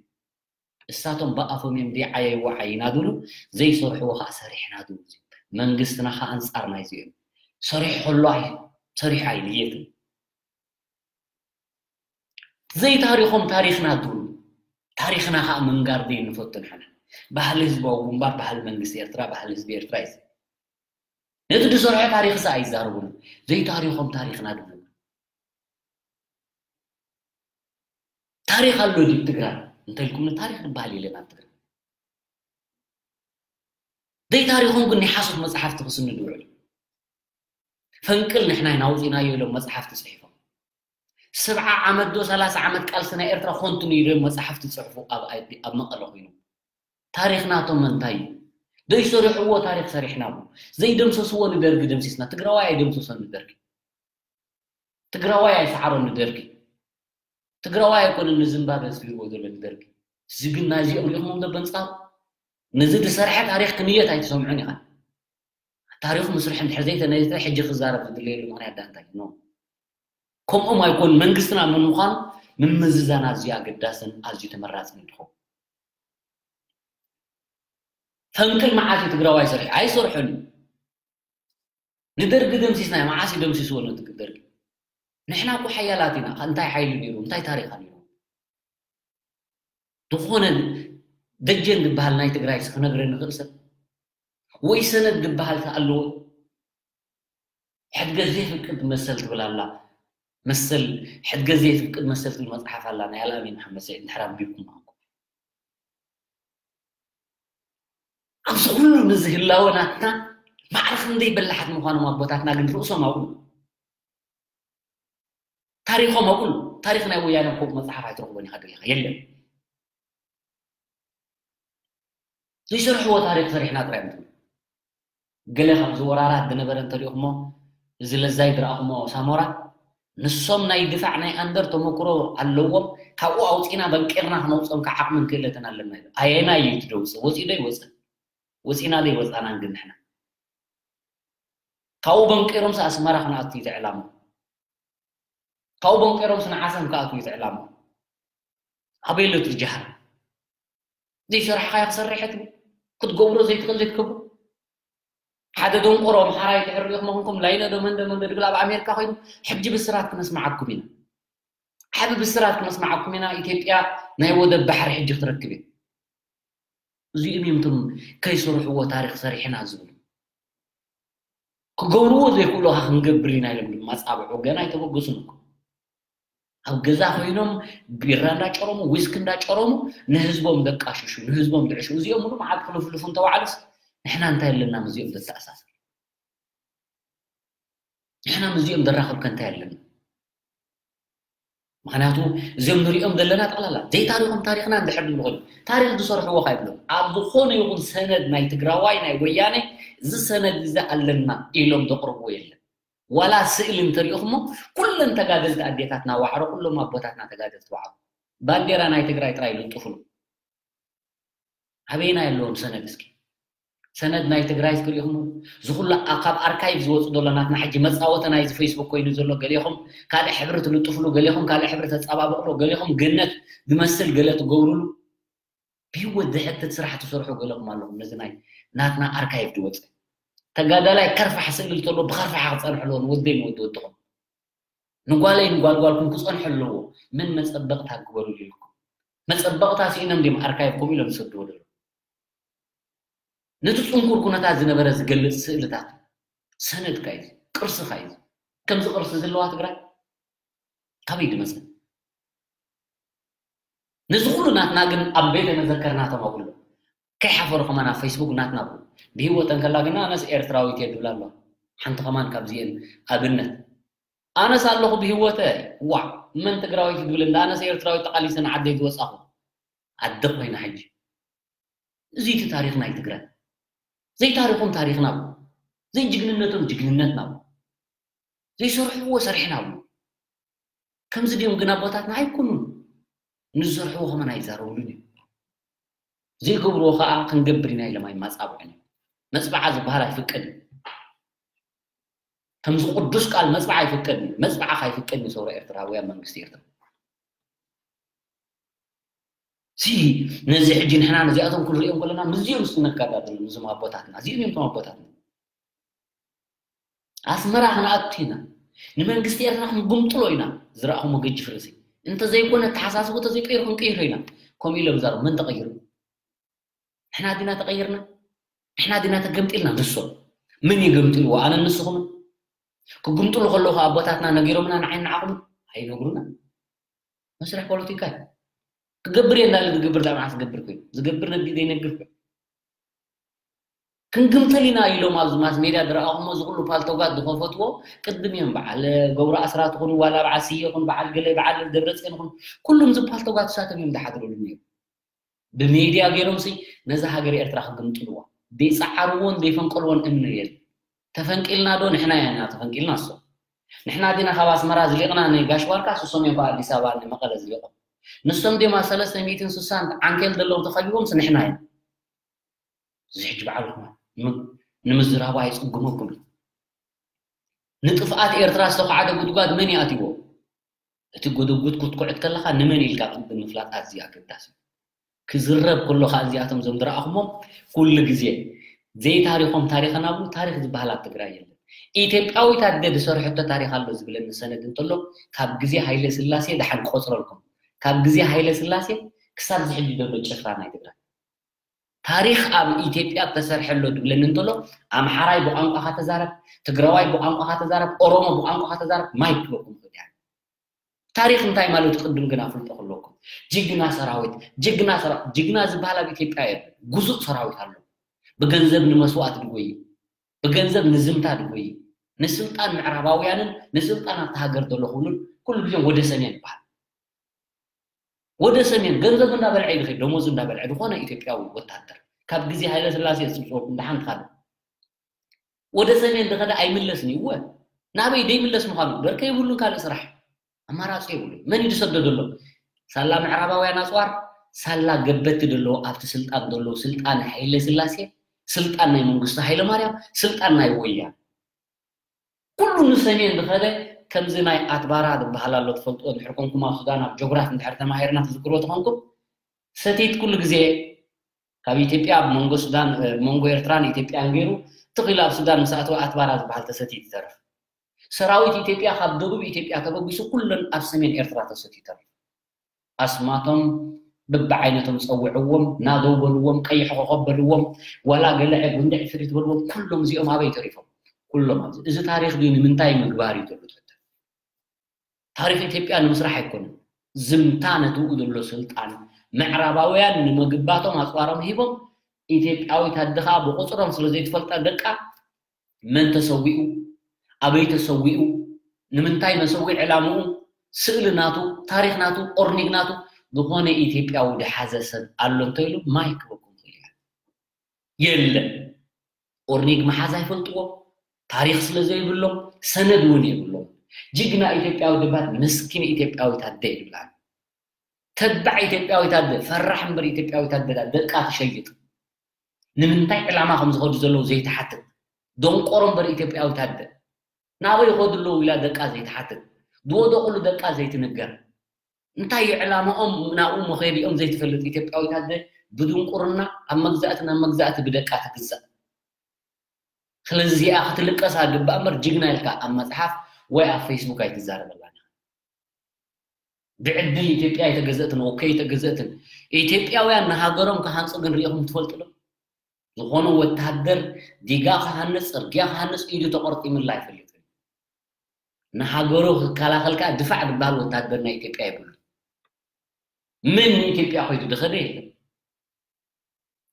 እሳቶም ብኣፎም እዮም ደይዓየይዎ ዓይና ድብሉ ዘይሰርሕዎ ከዓ ሰሪሕና ድብሉ መንግስትና ከዓ ኣንፃር ናይዚ እዮም ሰሪሑ ከሎ ሰሪሑ ኣይንየትን ዘይታሪኾም ታሪኽና ድብሉ ታሪኽና ከዓ ምንጋር ደይ ንፈቱ ንሕና ባህሊ ህዝባዊ ግንባር ባህሊ መንግስቲ ኤርትራ ባህሊ ህዝቢ ኤርትራ እዩ ነቲ ዝሰርሖ ታሪኽስ ኣይዛረቡን ዘይታሪኾም ታሪኽና ድብሉ ታሪኽ ኣሎ ድዩ ትግራይ እንተልኩምኒ ታሪኽ ዝበሃል የለን ኣብ ትግራይ ዘይታሪኾም ግን ናይ ሓሶት መፅሓፍቲ ክስንዱ ውዕሉ ፈንቅል ንሕና ናውፂናዮ ኢሎም መፅሓፍቲ ፅሒፎም ሰብዓ ዓመት ዶ ሰላሳ ዓመት ቃልሲ ናይ ኤርትራ ኮንቱ ነይሩ እዮም መፅሓፍቲ ፅሕፉ ኣብ መቐለ ኮይኖም ታሪኽ ናቶም እንታይ እዩ ዘይሰርሕዎ ታሪኽ ሰሪሕና ዘይደምሰስዎ ንደርጊ ደምሲስና ትግራዋይ ኣይደምሰሶን ንደርጊ ትግራዋይ ኣይሰዓሮን ንደርጊ ትግራዋይ ኣይኮነን ንዝምባበ ዝፊርዎ ዘሎ ንደርጊ እዚ ግን ናይዚኦም ሪኢኹሞም ዶ በንፃሩ ነዚ ዝሰርሐ ታሪኽ ክንየት ኣይትሰምዑን ኢኻ ታሪኹ ምስርሕ እንድሕር ዘይተነየተ ሕጂ ክዛረብ ዝድለየሉ ምኽንያት ዳኣ እንታይ ነው ከምኦም ኣይኮን መንግስትና መን ምዃኑ ምምዝዛን ኣዝዩ ኣገዳስን ኣዝዩ ተመራፅን ይድኸው ፈንቅል መዓት እዩ ትግራዋይ ሰርሑ ኣይሰርሑን እዩ ንደርጊ ደምሲስናዮ መዓስ እዩ ደምሲስዎ ነቲ ደርጊ ንሕና እኮ ሓያላት ኢና እንታይ ሓይሊ ነይሩ እንታይ ታሪኻ ነይሩ ዝኾነ ደጀን ዝበሃል ናይ ትግራይ ክነግረ ንኽእል ሰብ ወይ ሰነድ ዝበሃል ኣለዎ ሕድገት ዘይፍቅድ መሰል ትብል ኣላ መሰል ሕድገት ዘይፍቅድ መሰል ትብል መፅሓፍ ኣላ ናይ ኣልኣሚን መሓመድ ስዒድ እንድሕር ኣንቢብኩም ኣንኩም ኣብዚ ኩሉ ንዝህላወ ናትና ማዕረ ክንደይ በላሓት ምዃኖም ኣቦታትና ግን ርእሶም ኣብኡ ታሪኾም ኣብኡ ታሪኽ ናይ ወያነ ኮ መፅሓፍ ኣይትረኽቦን ኢኻ ደሊኻ የለን ዘይሰርሕዎ ታሪኽ ሰሪሕና ጥራይ ምትብል ገለ ካብዚ ወራራት ዝነበረ እንተሪእኹሞ እዚ ለዛይ ዝረኣኹሞ ሳሞራ ንሶም ናይ ድፋዕ ናይ ኣንደር ተመክሮ ኣለዎም ካብኡ ኣውፂና በንቂርና ክነውፅኦም ከዓ ዓቕምን ክእለትን ኣለና ኢሉ ኣየናይ እዩ እቲ ደውፅእ ወፂኡ ዶ ይወፅእ ወፂና ዶ ይወፃናን ግን ንሕና ካብኡ በንቂሮምስ ኣስመራ ክነኣቱ እዩ እቲ ዕላማ ካብኡ በንቂሮምስ ንዓሰብ ክኣቱ እዩ እቲ ዕላማ ኣበይ ኣሎ እቲ ጃህራ ዘይሰራሕኻዮ ክሰርሕ ትብል ክትገብሮ ዘይትኽእል ዘይትገብሮ ሓደ ደንቆሮ ኣምሓራይ ድሕር ሪኢኹም ኮንኩም ላይነ ዶ መንደ መንደ ድብል ኣብ ኣሜሪካ ኮይኑ ሕጂ ብስራት ክነስማዓኩም ኢና ዓቢ ብስራት ክነስማዓኩም ኢና ኢትዮጵያ ናይ ወደብ ባሕሪ ሕጂ ክትረክብ እየ እዚኦም እዮም እቶም ከይሰርሕዎ ታሪኽ ሰሪሕና ዝብሉ ክገብርዎ ዘይክእሉ ክንገብር ኢና ኢሎም ድማ ፃብዑ ገና ኣይተበገሱን እኮ ኣብ ገዛ ኮይኖም ቢራ እንዳጨረሙ ዊስክ እንዳጨረሙ ንህዝቦም ዘቃሽሹ ንህዝቦም ዝዕሹ እዚኦም ሙሉ መዓልቲ ክልፍልፉ እንተባዕሉስ ንሕና እንታይ ኣለና ምስዚኦም ዘተኣሳስር ንሕና ምስዚኦም ዘራኽብ ከ እንታይ ኣለና ምክንያቱ እዚኦም ንሪኦም ዘለና ጠቕላላ ዘይታሪኾም ታሪኽና እንድሕር ንብል ኮይኑ ታሪኽ ዝሰርሕዎ ካይብሎም ኣብ ዝኾነ ይኹን ሰነድ ናይ ትግራዋይ ናይ ወያነ እዚ ሰነድ እዚ ኣለና ኢሎም ዘቕርብዎ የለን ዋላ ስእሊ እንተሪእኹሞ ኩለን ተጋደልቲ ኣዴታትና ዋዕሮ ኩሎም ኣቦታትና ተጋደልቲ ዋዕሮ ባንዴራ ናይ ትግራይ ጥራይ ይልጥፉሉ ኣበየና የለዎም ሰነድ እስኪ ሰነድ ናይ ትግራይ ክሪኹም ዝኹሉ ካብ ኣርካይቭ ዝወፁ ዘሎ ናትና ሕጂ መፃወተ ናይዚ ፌስቡክ ኮይኑ ዘሎ ገሊኹም ካልእ ሕብሪ ትልጥፍሉ ገሊኹም ካልእ ሕብሪ ተፃባብቕሉ ገሊኹም ገነት ዝመስል ገለ ትገብሩሉ ብህይወት ዘሕትት ስራሕ ትሰርሑ ገለኹም ኣለኹም ነዚ ናይ ናትና ኣርካይቭ ዝወፀ ተጋዳላይ ከርፋሕ ስእሊ እንተሎ ብኸርፋሕ ክፀንሕሎ ንወደይ ንወዲ ወድኹም ንጓለይ ንጓልጓልኩም ክፀንሑ ኣለዎ ምን መፀበቕታ ግበሩ ኢልኩም መፀበቕታ ስኢኖም ድም ኣርካይቭ ከምኡ ኢሎም ዝሰድዎ ደሎ ነቲ ጽንኩር ኩነታት ዝነበረ ዝገልጽ ስእልታት ሰነድካ እዩ ቅርስኻ እዩ ከምዚ ቅርሲ ዘለዋ ትግራይ ካበይ ድመጽእ ነዚ ኩሉ ናትና ግን ኣብ ቤተ መዘከርና ተማጉሎ ከይሓፈሩ ከማን ኣብ ፌስቡክ ናትና ብሉ ብህይወተን ከላ ግና ኣነስ ኤርትራዊት እየ ድብላ ኣለዋ ሓንቲ ከማን ካብዚአን ኣብነት ኣነስ ኣለኹ ብህይወተ ዋዕ መን ትግራዊት ድብል እንዳ ኣነስ ኤርትራዊት ተቃሊሰ ንዓደይ ዝወፃኹ ኣደ ኮይና ሕጂ እዚ እቲ ታሪኽ ናይ ትግራይ ዘይታሪኾም ታሪኽና ዘይጅግንነቶም ጅግንነትና ዘይሰርሕዎ ሰሪሕና ከምዚ ድዮም ግን ኣቦታትና ኣይኮኑን ንዝሰርሕዎ ከመን ኣይዛረብሉን እዮም ዘይገብርዎ ከዓ ክንገብር ኢና ኢሎም ኣይማፃብዑን እዮም መፅባዓ ዝበሃል ኣይፍቀድን ከምዚ ቅዱስ ቃል መፅባዓ ኣይፍቀድን እዩ መፅባዓ ካይፍቀድን እዩ ሰውራ ኤርትራውያን መንግስቲ ኤርትራ ሲ ነዚ ሕጂ ንሕና ነዚኣቶም ክንሪኦም ከለና ምስዚኦም ስ ነጋዳድል ምስም ኣቦታትና እዚኦም እዮም ቶም ኣቦታትና ኣስመራ ክንኣቱ ኢና ንመንግስቲ ኤርትራ ክንጉምጥሎ ኢና ዝረእኹም ገጅፍ ርእሲ እንተዘይኮነ ተሓሳስቡ ተዘይቀይሩ ክንቀይሮ ኢና ከምኡ ኢሎም ዛሩ መን ተቐይሩ ንሕና ዲና ተቐይርና ንሕና ዲና ተገምጢልና ንሶም ምን ይገምጢልዎ ኣነ ንስኹምን ክጉምጥሉ ከለዉ ኣቦታትና ነጊሮምና ንዓይ ንዓኹምን ኣይነግሩና መስርሕ ፖለቲካ እዩ ክገብር እየ እንዳለ ዝገብር ዳኣ መዓስ ዝገብር ኮይኑ ዝገብር ነቢ ዘይነግር ኮይኑ ክንግምጥል ኢና ኢሎም ኣብዚ ማስ ሜድያ ዝረኣኹሞ እዚ ኩሉ ፓልቶጋት ዝኸፈትዎ ቅድም እዮም በዓል ገብሩ ኣስራት ይኹን ዋላ በዓል ስየ ይኹን በዓል ገለ በዓል ደብረፅዮን ይኹን ኩሉም እዚ ፓልቶጋት እሳቶም እዮም ዝሓድረሉ ነይሩ ብሜድያ ገይሮም ሲ ነዛ ሃገር ኤርትራ ክግምጥልዋ ዘይፀዓርዎን ዘይፈንቀልዎን እምኒ የለን ተፈንቂልና ዶ ንሕና ኢና ተፈንቂልና እሶም ንሕና ዲና ካብ ኣስመራ ዝሊቕና ንጋሽ ባርካ ስሶም እዮም ኣዲስ ኣበባ ንመቐለ ዝሊቖም ንሶም ድማ ሰለስተ ሚእትን ስሳን ዓንኬል ዘለዎም ተኸቢቦም ሲ ንሕና ኢና እዚ ሕጂ በዓል ኹማ ንምዝራቡ ኣይፅግመኩም ንጥፍኣት ኤርትራ ዝተኳዓደ ጉድጓድ መን ይኣትዎ እቲ ጎደጉድ ክትኩዕት ከለኻ ንመን ኢልካ ቅድም ምፍላጥ ኣዝዩ ኣገዳሲ ክዝረብ ከሎ ከዓ እዚኣቶም ዞም ዝረኣኹሞም ኩሉ ግዜ ዘይታሪኾም ታሪኽና ብሉ ታሪኽ ዝበሃል ኣብ ትግራይ የለን ኢትዮጵያዊት ኣደ ዝሰርሐቶ ታሪኽ ኣሎ ዝብለኒ ሰነድ እንተሎ ካብ ግዜ ሃይለ ስላሴ ደሓን ክቆፅረልኩም ካብ ግዜ ሃይለ ስላሴ ክሳብ ዝሕጂ ዘሎ ጭፍራ ናይ ትግራይ ታሪኽ ኣብ ኢትዮጵያ ተሰርሐ ኣሎ ድብለኒ እንተሎ ኣምሓራይ ብቋንቋኻ ተዛረብ ትግራዋይ ብቋንቋኻ ተዛረብ ኦሮሞ ብቋንቋኻ ተዛረብ ማይክ ክበኩም ይኽእል እያ ታሪኽ እንታይ ማለት ቅድም ግን ኣፍልጦ ከለኩም ጅግና ሰራዊት ጅግና ሰራ ጅግና ዝበሃል ኣብ ኢትዮጵያ የለን ጉዙእ ሰራዊት ኣሎ ብገንዘብ ንመስዋእት ድጎይ ብገንዘብ ንዝምታ ድጎይ ንስልጣን ምዕራባውያንን ንስልጣን ኣብቲ ሃገር ዘሎ ክብሉን ኩሉ ግዜ ወደ ሰሜን ይበሃል ወደ ሰሜን ገንዘቡ እንዳበልዐ ይኸድ ደሞዙ እንዳበልዐ ዝኾነ ኢትዮጵያዊ ወታደር ካብ ግዜ ሃይለ ስላሴ ዝፅብፀወኩም ደሓን ትኻደ ወደ ሰሜን ዝኸደ ኣይምለስን እዩ እወ ናበይ ደይምለስ ምዃኑ በርከ የብሉን ካልእ ስራሕ ኣማራፂ የብሉ መን እዩ ዝሰደደሎ ሳላ ምዕራባውያን ኣፅዋር ሳላ ገበቲ ዘለዉ ኣብቲ ስልጣን ዘለዉ ስልጣን ሃይለ ስላሴ ስልጣን ናይ መንግስቱ ሃይለ ማርያም ስልጣን ናይ ወያ ኩሉ ንሰሜን ዝኸደ ከምዚ ናይ ኣትባራ ዝበሃል ኣሎ ትፈልጥዎ ድሕር ኮንኩም ኣብ ሱዳን ኣብ ጆግራፍ እንድሕር ተማሂርና ትዝክርዎ ተኾንኩም ሰቲት ኩሉ ግዜ ካብ ኢትዮጵያ ኣብ መንጎ ሱዳን መንጎ ኤርትራን ኢትዮጵያን ገይሩ ትኺሉ ኣብ ሱዳን ምስ ኣትወ ኣትባራ ዝበሃል ተሰቲት ይተርፍ ሰራዊት ኢትዮጵያ ካብ ደቡብ ኢትዮጵያ ተበጊሱ ኩለን ኣብ ሰሜን ኤርትራ ተሰቲዩ ይተርፍ ኣስማቶም በብዓይነቶም ፀውዕዎም ናደው በልዎም ቀይሕ ኮኸብ በልዎም ዋላ ገለዐ ጉንድዕ ፍሪት በልዎም ኩሎም እዚኦም ኣበይ ተሪፎም ኩሎም ኣብዚ እዚ ታሪኽ ድዩ ንምንታይ ምግባር እዩ ተብሉ ትሕተ ታሪኽ ኢትዮጵያ ንምስራሕ ኣይኮነን ዝምታ ነትኡ ዘሎ ስልጣን ምዕራባውያን ንምግባቶም ኣፅዋሮም ሂቦም ኢትዮጵያዊት ኣደ ከዓ ብቁፅሮም ስለ ዘይትፈልጣ ደቃ መን ተሰዊኡ ኣበይ ተሰዊኡ ንምንታይ መሰዊዕ ዕላምኡ ስእሊ ናቱ ታሪኽ ናቱ ኦርኒግ ናቱ ዝኾነ ኢትዮጵያዊ ድሓዘ ሰብ ኣሎ እንተኢሉ ማይ ክበኩም ይኽእል የለን ኦርኒግ መሓዝ ኣይፈልጥዎ ታሪኽ ስለ ዘይብሎም ሰነድ እውን የብሎም ጅግና ኢትዮጵያዊ ድባት ምስኪን ኢትዮጵያዊት ኣደ ይብላል ተባዕ ኢትዮጵያዊት ኣደ ፈራሕ እምበር ኢትዮጵያዊት ኣደ ደቃ ትሸይጥ ንምንታይ ዕላማ ከም ዝኸዱ ዘለዉ ዘይትሓትት፣ ደንቆሮ እምበር ኢትዮጵያዊት ኣደ ናበይ ይኸዱ ኣለዉ ኢላ ደቃ ዘይትሓትት፣ ዝወደቑሉ ደቃ ዘይትንገር፣ እንታይ እዩ ዕላማኦም ናብኡ መኸዲኦም ዘይትፈልጥ ኢትዮጵያዊት ኣደ ብድንቁርና ኣብ መግዛእቲ ናብ መግዛእቲ ብደቃ ትግዛእ። ስለዚ እዚኣ ክትልቀሳ ግባእ እምበር ጅግና ኢልካ ኣብ መጽሓፍ ወይ ኣብ ፌስቡክ ኣይትዛረበላን። ብዕድል ኢትዮጵያ ኣይተገዘእትን፣ ኦኬ ኣይተገዘእትን። ኢትዮጵያውያን ንሃገሮም ክሃንጹ ግን ርኢኹም ትፈልጡ ዶ? ዝኾነ ወታደር ዲጋ ክሃንጽ፣ ጽርግያ ክሃንጽ ኢዱ ተቆርጢምላ ኣይፈልጥን። ንሃገሩ ክከላኸል ከኣ ድፋዕ ዝበሃል ወታደር ናይ ኢትዮጵያ የብሉ። ምን ንኢትዮጵያ ኮይዱ ድኸደ የለን።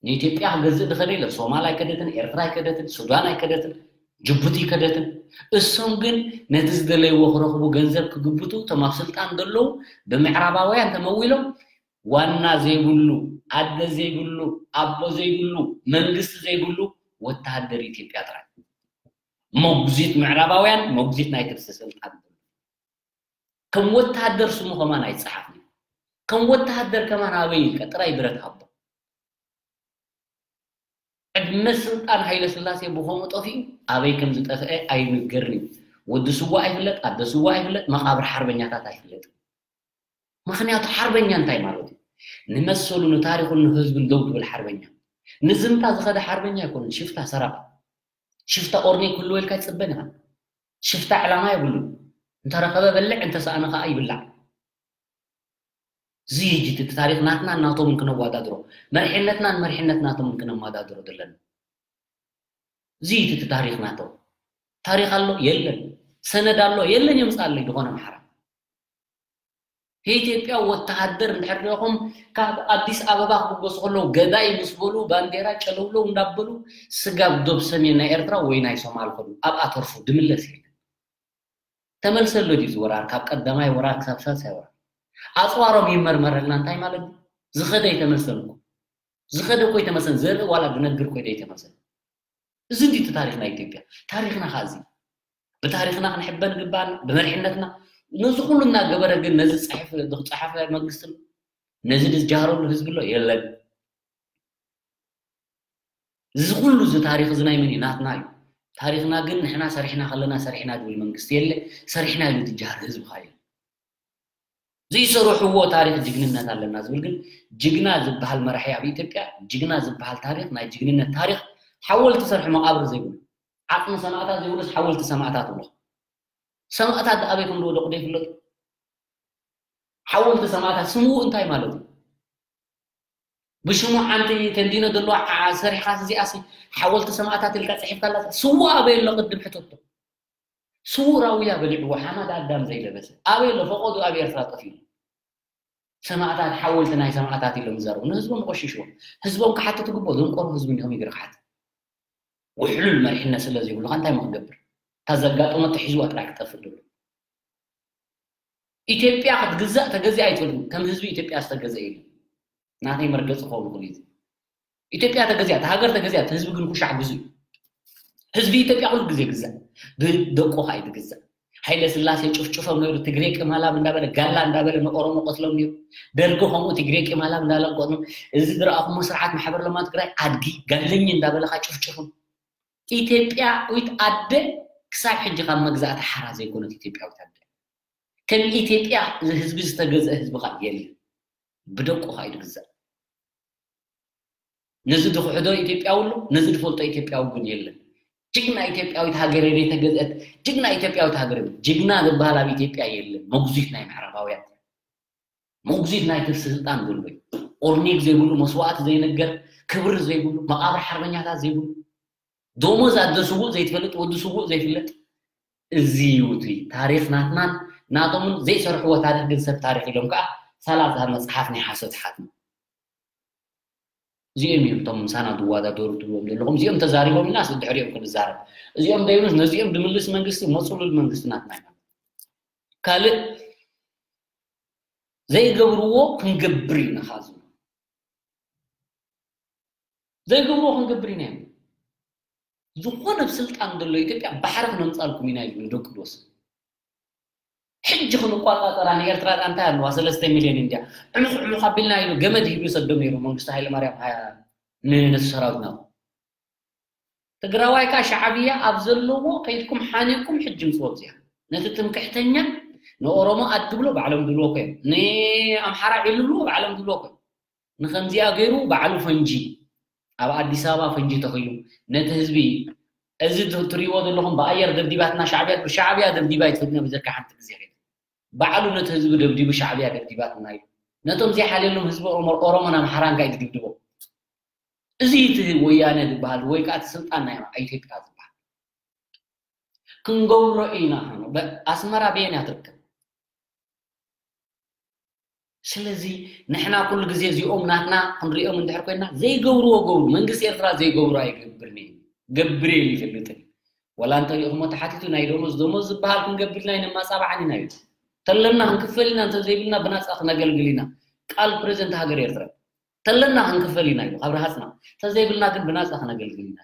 ንኢትዮጵያ ክገዝእ ድኸደ የለን። ሶማል ኣይከደትን፣ ኤርትራ ኣይከደትን፣ ሱዳን ኣይከደትን፣ ጅቡቲ ኣይከደትን። እሶም ግን ነቲ ዝደለይዎ ክረኽቡ ገንዘብ ክግብቱ፣ እቶም ኣብ ስልጣን ዘለዉ ብምዕራባውያን ተመዊሎም ዋና ዘይብሉ፣ ኣደ ዘይብሉ፣ ኣቦ ዘይብሉ፣ መንግስቲ ዘይብሉ ወተሃደር ኢትዮጵያ ጥራይ። መጉዚት ምዕራባውያን፣ መጉዚት ናይ ትርሲ ስልጣን። ከም ወተሃደር ስሙ ከማን ኣይጸሓፍን። ከም ወተሃደር ከማን ኣበይ ኢልካ ጥራይ ብረት ሃቦ። ዕድመ ስልጣን ሃይለ ስላሴ ብኸምኡ ጠፊኡ ኣበይ ከም ዝጠፍአ ኣይንገርን እዩ። ወዲ ስዋ ኣይፍለጥ፣ ኣደ ስዋ ኣይፍለጥ፣ መቓብር ሓርበኛታት ኣይፍለጥን። ምኽንያቱ ሓርበኛ እንታይ ማለት እዩ? ንመሰሉ፣ ንታሪኹን ንህዝብን ደው ዝብል ሓርበኛ። ንዝምታ ዝኸደ ሓርበኛ ኣይኮነን፣ ሽፍታ ሰራቂ። ሽፍታ ኦርኔ ክህልዎ ኢልካ ይጽበን ኢኻ። ሽፍታ ዕላማ የብሉን። እንተረኸበ በልዕ፣ እንተሰኣነ ኸኣ ይብላዕ። እዚ እዩ እቲ ታሪኽ ናትና ናቶምን ክነወዳድሮ፣ መሪሕነትናን መሪሕነት ናቶምን ክነወዳድሮ ዘለና። እዚ እዩ እቲ ታሪኽ ናቶም። ታሪኽ ኣሎ የለን፣ ሰነድ ኣሎ የለን፣ የምጽኣለይ ዝኾነ ኣምሓራ። ኢትዮጵያ ወተሃደር እንድሕር ሪኢኹም ካብ ኣዲስ ኣበባ ክብገሱ ከለዉ ገዳይ ምስ በሉ ባንዴራ ጨለውለው እንዳበሉ ስጋብ ዶብ ሰሜን ናይ ኤርትራ ወይ ናይ ሶማል ከዱ ኣብኣ ተርፉ ድምለስ የለን። ተመልሰ ኣሎ ድዩ እዚ ወራር? ካብ ቀዳማይ ወራር ክሳብ ሳልሳይ ወራር ኣጽዋሮም ይመርመረልና እንታይ ማለት እዩ? ዝኸደ ኣይተመልሰን እኮ። ዝኸደ እኮ ኣይተመልሰን። ዘርኢ ዋላ ዝነግር እኮ ኣይተመልሰን። እዚ እንዲ እቲ ታሪኽ ናይ ኢትዮጵያ። ታሪኽና ኸኣ እዚ። ብታሪኽና ክንሕበን ግባን፣ ብመሪሕነትና። ነዚ ኩሉ እናገበረ ግን ነዚ ጽሕፍ ዝጸሓፈ መንግስቲ ኣሎ? ነዚ ዝጃሃረሉ ህዝቢ ኣሎ? የለን። እዚ ኩሉ እዚ ታሪኽ እዚ ናይ መን እዩ? ናትና እዩ። ታሪኽና ግን ንሕና ሰሪሕና ከለና ሰሪሕና ዝብል መንግስቲ የለ፣ ሰሪሕና ኢሉ ዝጃሃር ህዝቢ ኸኣ የለ። ዘይሰርሕዎ ታሪኽ ጅግንነት ኣለና ዝብል ግን ጅግና ዝበሃል መራሒ ኣብ ኢትዮጵያ፣ ጅግና ዝበሃል ታሪኽ፣ ናይ ጅግንነት ታሪኽ ሓወልቲ ሰርሑ መቓብር ዘይብሉ፣ ዓጽሚ ሰማእታት ዘይብሉስ ሓወልቲ ሰማእታት ብሎ። ሰማእታት ኣበይ ከም ዝወደቑ ዘይፍለጡ። ሓወልቲ ሰማእታት ስሙ እንታይ ማለት እዩ? ብሽሙ ሓንቲ ተንዲኖ ዘለዋ ዓ-፣ ሰሪሕኻስ እዚኣሲ ሓወልቲ ሰማእታት ኢልካ ጽሒፍካላ? ስዉእ ኣበይ ኣሎ ቅድም ሕተቶ። ስዉእ ራውያ በሊዕዎ ሓማድ ኣዳም ዘይለበሰ ኣበይ ኣሎ? ፈቐዱ ኣብ ኤርትራ ጠፊኡ። ሰማእታት ሓወልቲ ናይ ሰማእታት ኢሎም ይዛረቡ። ንህዝቦም ቆሽሽዎም። ህዝቦም ክሓትት ግቦ ዘንቆሩ ህዝቢ እንዲኹም ይግርሓት። ውሕሉል መሪሕነት ስለ ዘይብሉኻ እንታይ ክገብር? እታ ዘጋጠመቶ ሒዝዋ ጥራይ ክጠፍእ ደሎ። ኢትዮጵያ ክትግዛእ ተገዚኣ ኣይትፈልጥን። ከም ህዝቢ ኢትዮጵያ ዝተገዘ የለን። ናተይ መርገጺ ክኸውን ይኽእል እዩ። ኢትዮጵያ ተገዚኣ፣ እታ ሃገር ተገዚኣ፣ እቲ ህዝቢ ግን ኩሻዕ ግዙ እዩ። ህዝቢ ኢትዮጵያ ኩሉ ግዜ ግዛእ። ብደቁ ኸኣ እዩ ዝግዛእ። ሃይለ ስላሴ ጭፍጭፎም ነይሩ፣ ትግሬ ቅማላም እንዳበለ፣ ጋላ እንዳበለ ንኦሮሞ ቀትሎም ነይሩ። ደርጊ ከምኡ ትግሬ ቅማላም እንዳበለ ቀትሎም። እዚ ዝረኣኹሞ ስርዓት ማሕበር ለማ ትግራይ ኣድጊ፣ ጋለኝ እንዳበለ ኸኣ ጭፍጭፎም። ኢትዮጵያዊት ኣደ ክሳብ ሕጂ ካብ መግዛእቲ ሓራ ዘይኮነት ኢትዮጵያዊት ኣደ። ከም ኢትዮጵያ ህዝቢ ዝተገዝአ ህዝቢ ኸኣ የለን። ብደቁ ኸኣ እዩ ዝግዛእ። ነዚ ዝኽሕዶ ኢትዮጵያዊ ኣሎ፣ ነዚ ዝፈልጦ ኢትዮጵያዊ ግን የለን። ጅግና ኢትዮጵያዊት ሃገር ዘይተገዝአት፣ ጅግና ኢትዮጵያዊት ሃገር የብሉን። ጅግና ዝበሃል ኣብ ኢትዮጵያ የለን። መጉዚት ናይ ምዕራባውያን። መጉዚት ናይ ትርሲ ስልጣን ዘሎ እዩ። ኦርኒግ ዘይብሉ፣ መስዋእቲ ዘይነገር፣ ክብሪ ዘይብሉ፣ መቓብር ሓርበኛታት ዘይብሉ፣ ደሞዝ ኣደ ስዉእ ዘይትፈልጥ፣ ወዲ ስዉእ ዘይፍለጥ። እዚ እዩ እቲ ታሪኽ ናትናን ናቶምን ዘይሰርሕዎ ታሪኽ ግን ሰብ ታሪኽ ኢሎም ከኣ ሰላሳ መጽሓፍ ናይ ሓሶት ሓትሙ። እዚኦም እዮም እቶም ምሳና ዝወዳደሩ ትብሎም ዘለኹም። እዚኦም ተዛሪቦም ኢልናስ ድሕሪኦም ክንዛረብ። እዚኦም ዘይብሉስ ነዚኦም ድምልስ መንግስቲ መጹሉል መንግስቲ ናትና ኢና። ካልእ ዘይገብርዎ ክንገብር ኢና ኻዚ። ዘይገብርዎ ክንገብር ኢና እዮም። ዝኾነ ኣብ ስልጣን ዘሎ ኢትዮጵያ ባሕሪ ክነምጻልኩም ኢና ኢሉ ንደቂ ዶስ። ሕጂ ክንቆጻጸራ ንኤርትራ እንታይ ኣለዋ? ሰለስተ ሚልዮን እንድያ። ዕሙኽ ዕሙኽ ኣቢልና ኢሉ ገመድ ሂቡ ይሰዶም ነይሩ መንግስቱ ሃይለማርያም ሃ-፣ ን-፣ ነቲ ሰራዊትና። ትግራዋይ ከኣ ሻዕብያ ኣብ ዘለዎ ከይድኩም ሓኒቕኩም ሕጂ ምጽዎ እዚኣ። ነቲ ትምክሕተኛ ንኦሮሞ ኣድብሎ ባዕሎም ድብልዎ ኮዮም። ንኣምሓራ ዒልልዎ ባዕሎም ድብልዎ ኮዮም። ንኸምዚኣ ገይሩ ባዕሉ ፈንጂ ኣብ ኣዲስ ኣበባ ፈንጂ ተኺሉ ነቲ ህዝቢ እዚ ትሪእዎ ዘለኹም ብኣየር ደብዲባትና ሻዕብያ ብሻዕብያ ደብዲባ ይትፈትና ብዘካ ሓንቲ ግዜ ኸይዱ ባዕሉ ነቲ ህዝቢ ደብዲቡ ሻዕብያ ደብዲባትና እዩ። ነቶም ዘይሓልየሎም ህዝቢ ኦሮሞን ኣምሓራን ካይ ድድብድቦ። እዚ እቲ ወያነ ዝበሃል ወይ ከዓ እቲ ስልጣን ናይ ኢትዮጵያ ዝበሃል ክንገብሮ ኢና። ኣስመራ በየን እያ ትርከብ? ስለዚ ንሕና ኩሉ ግዜ እዚኦም ናትና ክንሪኦም እንድሕር ኮይና ዘይገብርዎ ገብሩ መንግስቲ ኤርትራ ዘይገብሩ ኣይገብርን እዩ። ገብር እየ ይፈልጥን ወላ እንተሪእኹሞ ተሓቲቱ ናይ ደሞዝ ደሞዝ ዝበሃል ክንገብር ናይ ነማፃባዕን ኢና እዩ። ተለና ክንክፈል ኢና እንተዘይብልና ብናፃ ክነገልግል ኢና። ቃል ፕሬዚደንት ሃገር ኤርትራ ተለና ክንክፈል ኢና እዩ ካብ ረሃፅና እንተዘይብልና ግን ብናፃ ክነገልግል ኢና።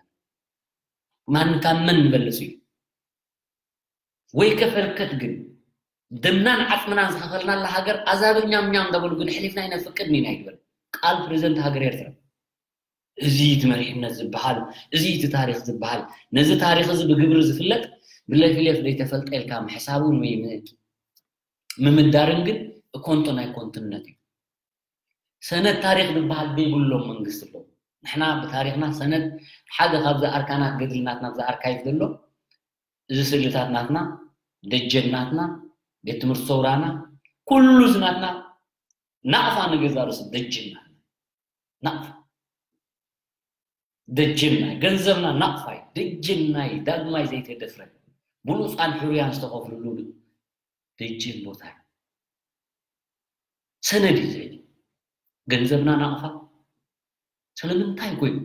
ማን ካብ መን ንበልፅ እዩ? ወይ ከፈልከት ግን ደምናን ዓፅምናን ዝኸፈልናላ ሃገር ኣዛብእ ኛም ኛም እንዳበሉ ግን ሕሊፍና ይነፍቅድን ኢና ይበል ቃል ፕሬዚደንት ሃገር ኤርትራ። እዚ እቲ መሪሕነት ዝበሃል እዚ እቲ ታሪክ ዝበሃል ነዚ ታሪክ እዚ ብግብሪ ዝፍለጥ ብለፊለፍ ዘይተፈልጠ ኢልካ ምሕሳብ እውን ወይ ምምዳርን ግን ኮንቶ ናይ ኮንትነት እዩ። ሰነድ ታሪክ ዝበሃል ዘይብሎም መንግስቲ ኣለዉ። ንሕና ብታሪክና ሰነድ ሓደ ካብዚ ኣርካናት ገድልናትና ኣብዚ ኣርካይቭ ዘሎ እዚ ስእልታት ናትና ደጀን ናትና ቤት ትምህርቲ ሰውራና ኩሉ እዚ ናትና ናቕፋ ንገዛ ርእሲ ደጀን ናትና ናቕፋ ደጀን ናይ ገንዘብና ናቕፋ እዩ። ደጀን ናይ ዳግማይ ዘይተደፍረ ብሉፃን ሕሩያን ዝተኸፍልሉ ደጀን ቦታ እዩ። ሰነድ እዩ ዝሕጂ ገንዘብና ናቕፋ ስለምንታይ ኮይኑ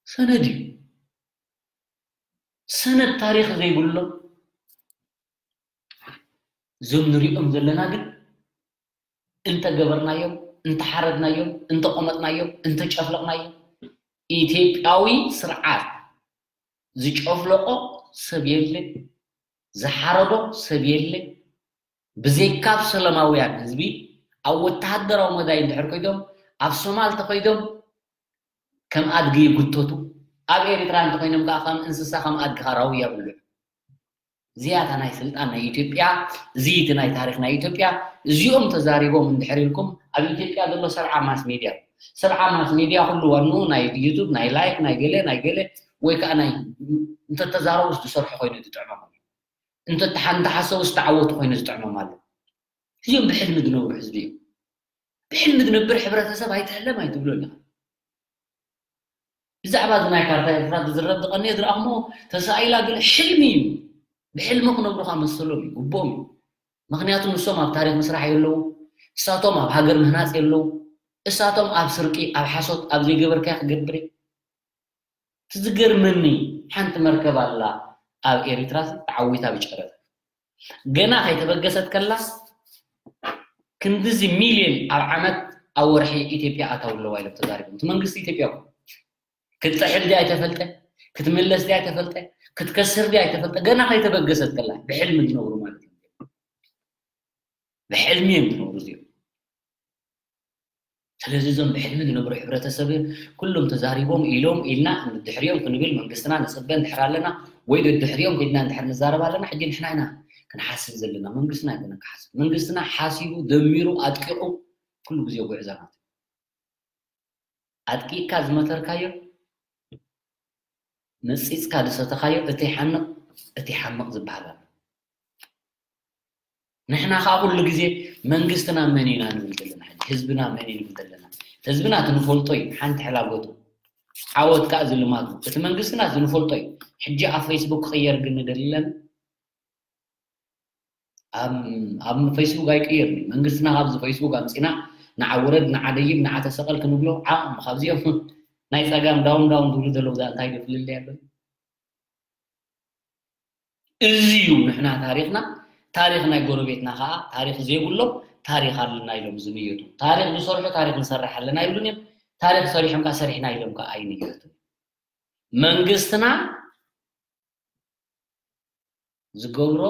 ሰነድ እዩ። ሰነድ ታሪክ ዘይብሎም እዞም ንሪኦም ዘለና ግን እንተገበርናዮም እንተሓረድናዮም እንተቆመጥናዮም እንተጨፍለቕናዮም ኢትዮጵያዊ ስርዓት ዝጨፍለቆ ሰብ የለ ዝሓረዶ ሰብ የለ ብዘይካብ ሰላማውያን ህዝቢ ኣብ ወተሃደራዊ መዳይ እንድሕር ኮይዶም ኣብ ሶማል ተኸይዶም ከም ኣድጊ ይጉተቱ ኣብ ኤርትራ እንተኮይኖም ከዓ ከም እንስሳ ከም ኣድጊ ካራዊ ያብሉ እዚኣታ ናይ ስልጣን ናይ ኢትዮጵያ እዚ እቲ ናይ ታሪክ ናይ ኢትዮጵያ እዚኦም ተዛሪቦም እንድሕር ኢልኩም ኣብ ኢትዮጵያ ዘሎ ሰብዓ ማስ ሜድያ ሰብዓ ማስ ሜድያ ኩሉ ዋንኡ ናይ ዩቱብ ናይ ላይክ ናይ ገለ ናይ ገለ ወይ ከዓ ናይ እንተተዛረቡ ዝሰርሑ ኮይኑ ዝጥዕሞም እንተተሓንተሓሰቡ ዝተዓወቱ ኮይኑ ዝጥዕሞም ኣሎ እዚኦም ብሕልሚ ዝነብሩ ህዝቢ እዮም ብሕልሚ ዝነብር ሕብረተሰብ ኣይትሕለም ኣይትብሎ ኣለካ ብዛዕባ እዚ ናይ ካርታ ኤርትራ ዝዝረብ ዝቐንየ ዝረኣኽሞ ተሳኢላ ግን ሕልሚ እዩ ብሕልሚ ክነብሩ ከመሰሎም እዩ ግቦም እዩ ምክንያቱ ንሶም ኣብ ታሪክ ምስራሕ የለዉ እሳቶም ኣብ ሃገር ምህናፅ የለዉ እሳቶም ኣብ ስርቂ ኣብ ሓሶት ኣብ ዘይገበርካያ ክገብር እዩ ትዝገርመኒ ሓንቲ መርከብ ኣላ ኣብ ኤሪትራ ተዓዊታ ብጨረታ ገና ከይተበገሰት ከላ ክንድዚ ሚልዮን ኣብ ዓመት ኣብ ወርሒ ኢትዮጵያ ኣታው ኣለዋ ኢሎም ተዛሪቦም እቲ መንግስቲ ኢትዮጵያ ክትጥሕል ድያ ኣይተፈልጠ ክትምለስ ድያ ኣይተፈልጠ ክትከስር ድያ ኣይተፈልጠ ገና ከይተበገሰት ከላ ብሕልሚ ዝነብሩ ማለት እዩ ብሕልሚ እዮም ዝነብሩ እዚኦም ስለዚ እዞም ብሕልሚ ዝነብሩ ሕብረተሰብ ኩሎም ተዛሪቦም ኢሎም ኢልና ድሕሪኦም ክንብል መንግስትና ንፅበ እንድሕር ኣለና ወይ ድሕሪኦም ከድና እንድሕር ንዛረብ ኣለና ሕጂ ንሕና ኢና ክንሓስብ ዘለና መንግስትና ኣይኮነ ክሓስብ መንግስትና ሓሲቡ ደሚሩ ኣጥቂቑ ኩሉ ግዜ ጉዕዞ ናት ኣጥቂቕካ ዝመተርካዮ መጺጽካ ዝሰተኻዮ እቲ ይሓንቕ እቲ ይሓምቕ ዝበሃል ኣሎ። ንሕና ከዓ ኩሉ ግዜ መንግስትና መን ኢና ንብል ዘለና ሕጂ ህዝብና መን እዩ ንብል ዘለና ህዝብና እቲ ንፈልጦ እዩ ሓንቲ ሕላጎቱ ዓወት ከዓ እዚ ልማዱ እቲ መንግስትና እዚ ንፈልጦ እዩ ሕጂ ኣብ ፌስቡክ ክቕየር ግን ንደሊ ኣለና ኣብ ፌስቡክ ኣይቅየር መንግስትና ካብዚ ፌስቡክ ኣምፂና ንዓ ውረድ ንዓ ደይብ ንዓ ተሰቀል ክንብሎ ዓቕሚ ካብዚኦም ናይ ፀጋም ዳውን ዳውን ዝብሉ ዘለዉ እንታይ ዶ ፍልልይ ኣሎ እዚ እዩ ንሕና ታሪክና ታሪክ ናይ ጎረቤትና ከዓ ታሪክ ዘይብሎም ታሪክ ኣለና ኢሎም ዝምየጡ ታሪክ ዝሰርሑ ታሪክ ንሰርሕ ኣለና ይብሉን እዮም ታሪክ ሰሪሖም ከዓ ሰሪሕና ኢሎም ከዓ ኣይምየጡን መንግስትና ዝገብሮ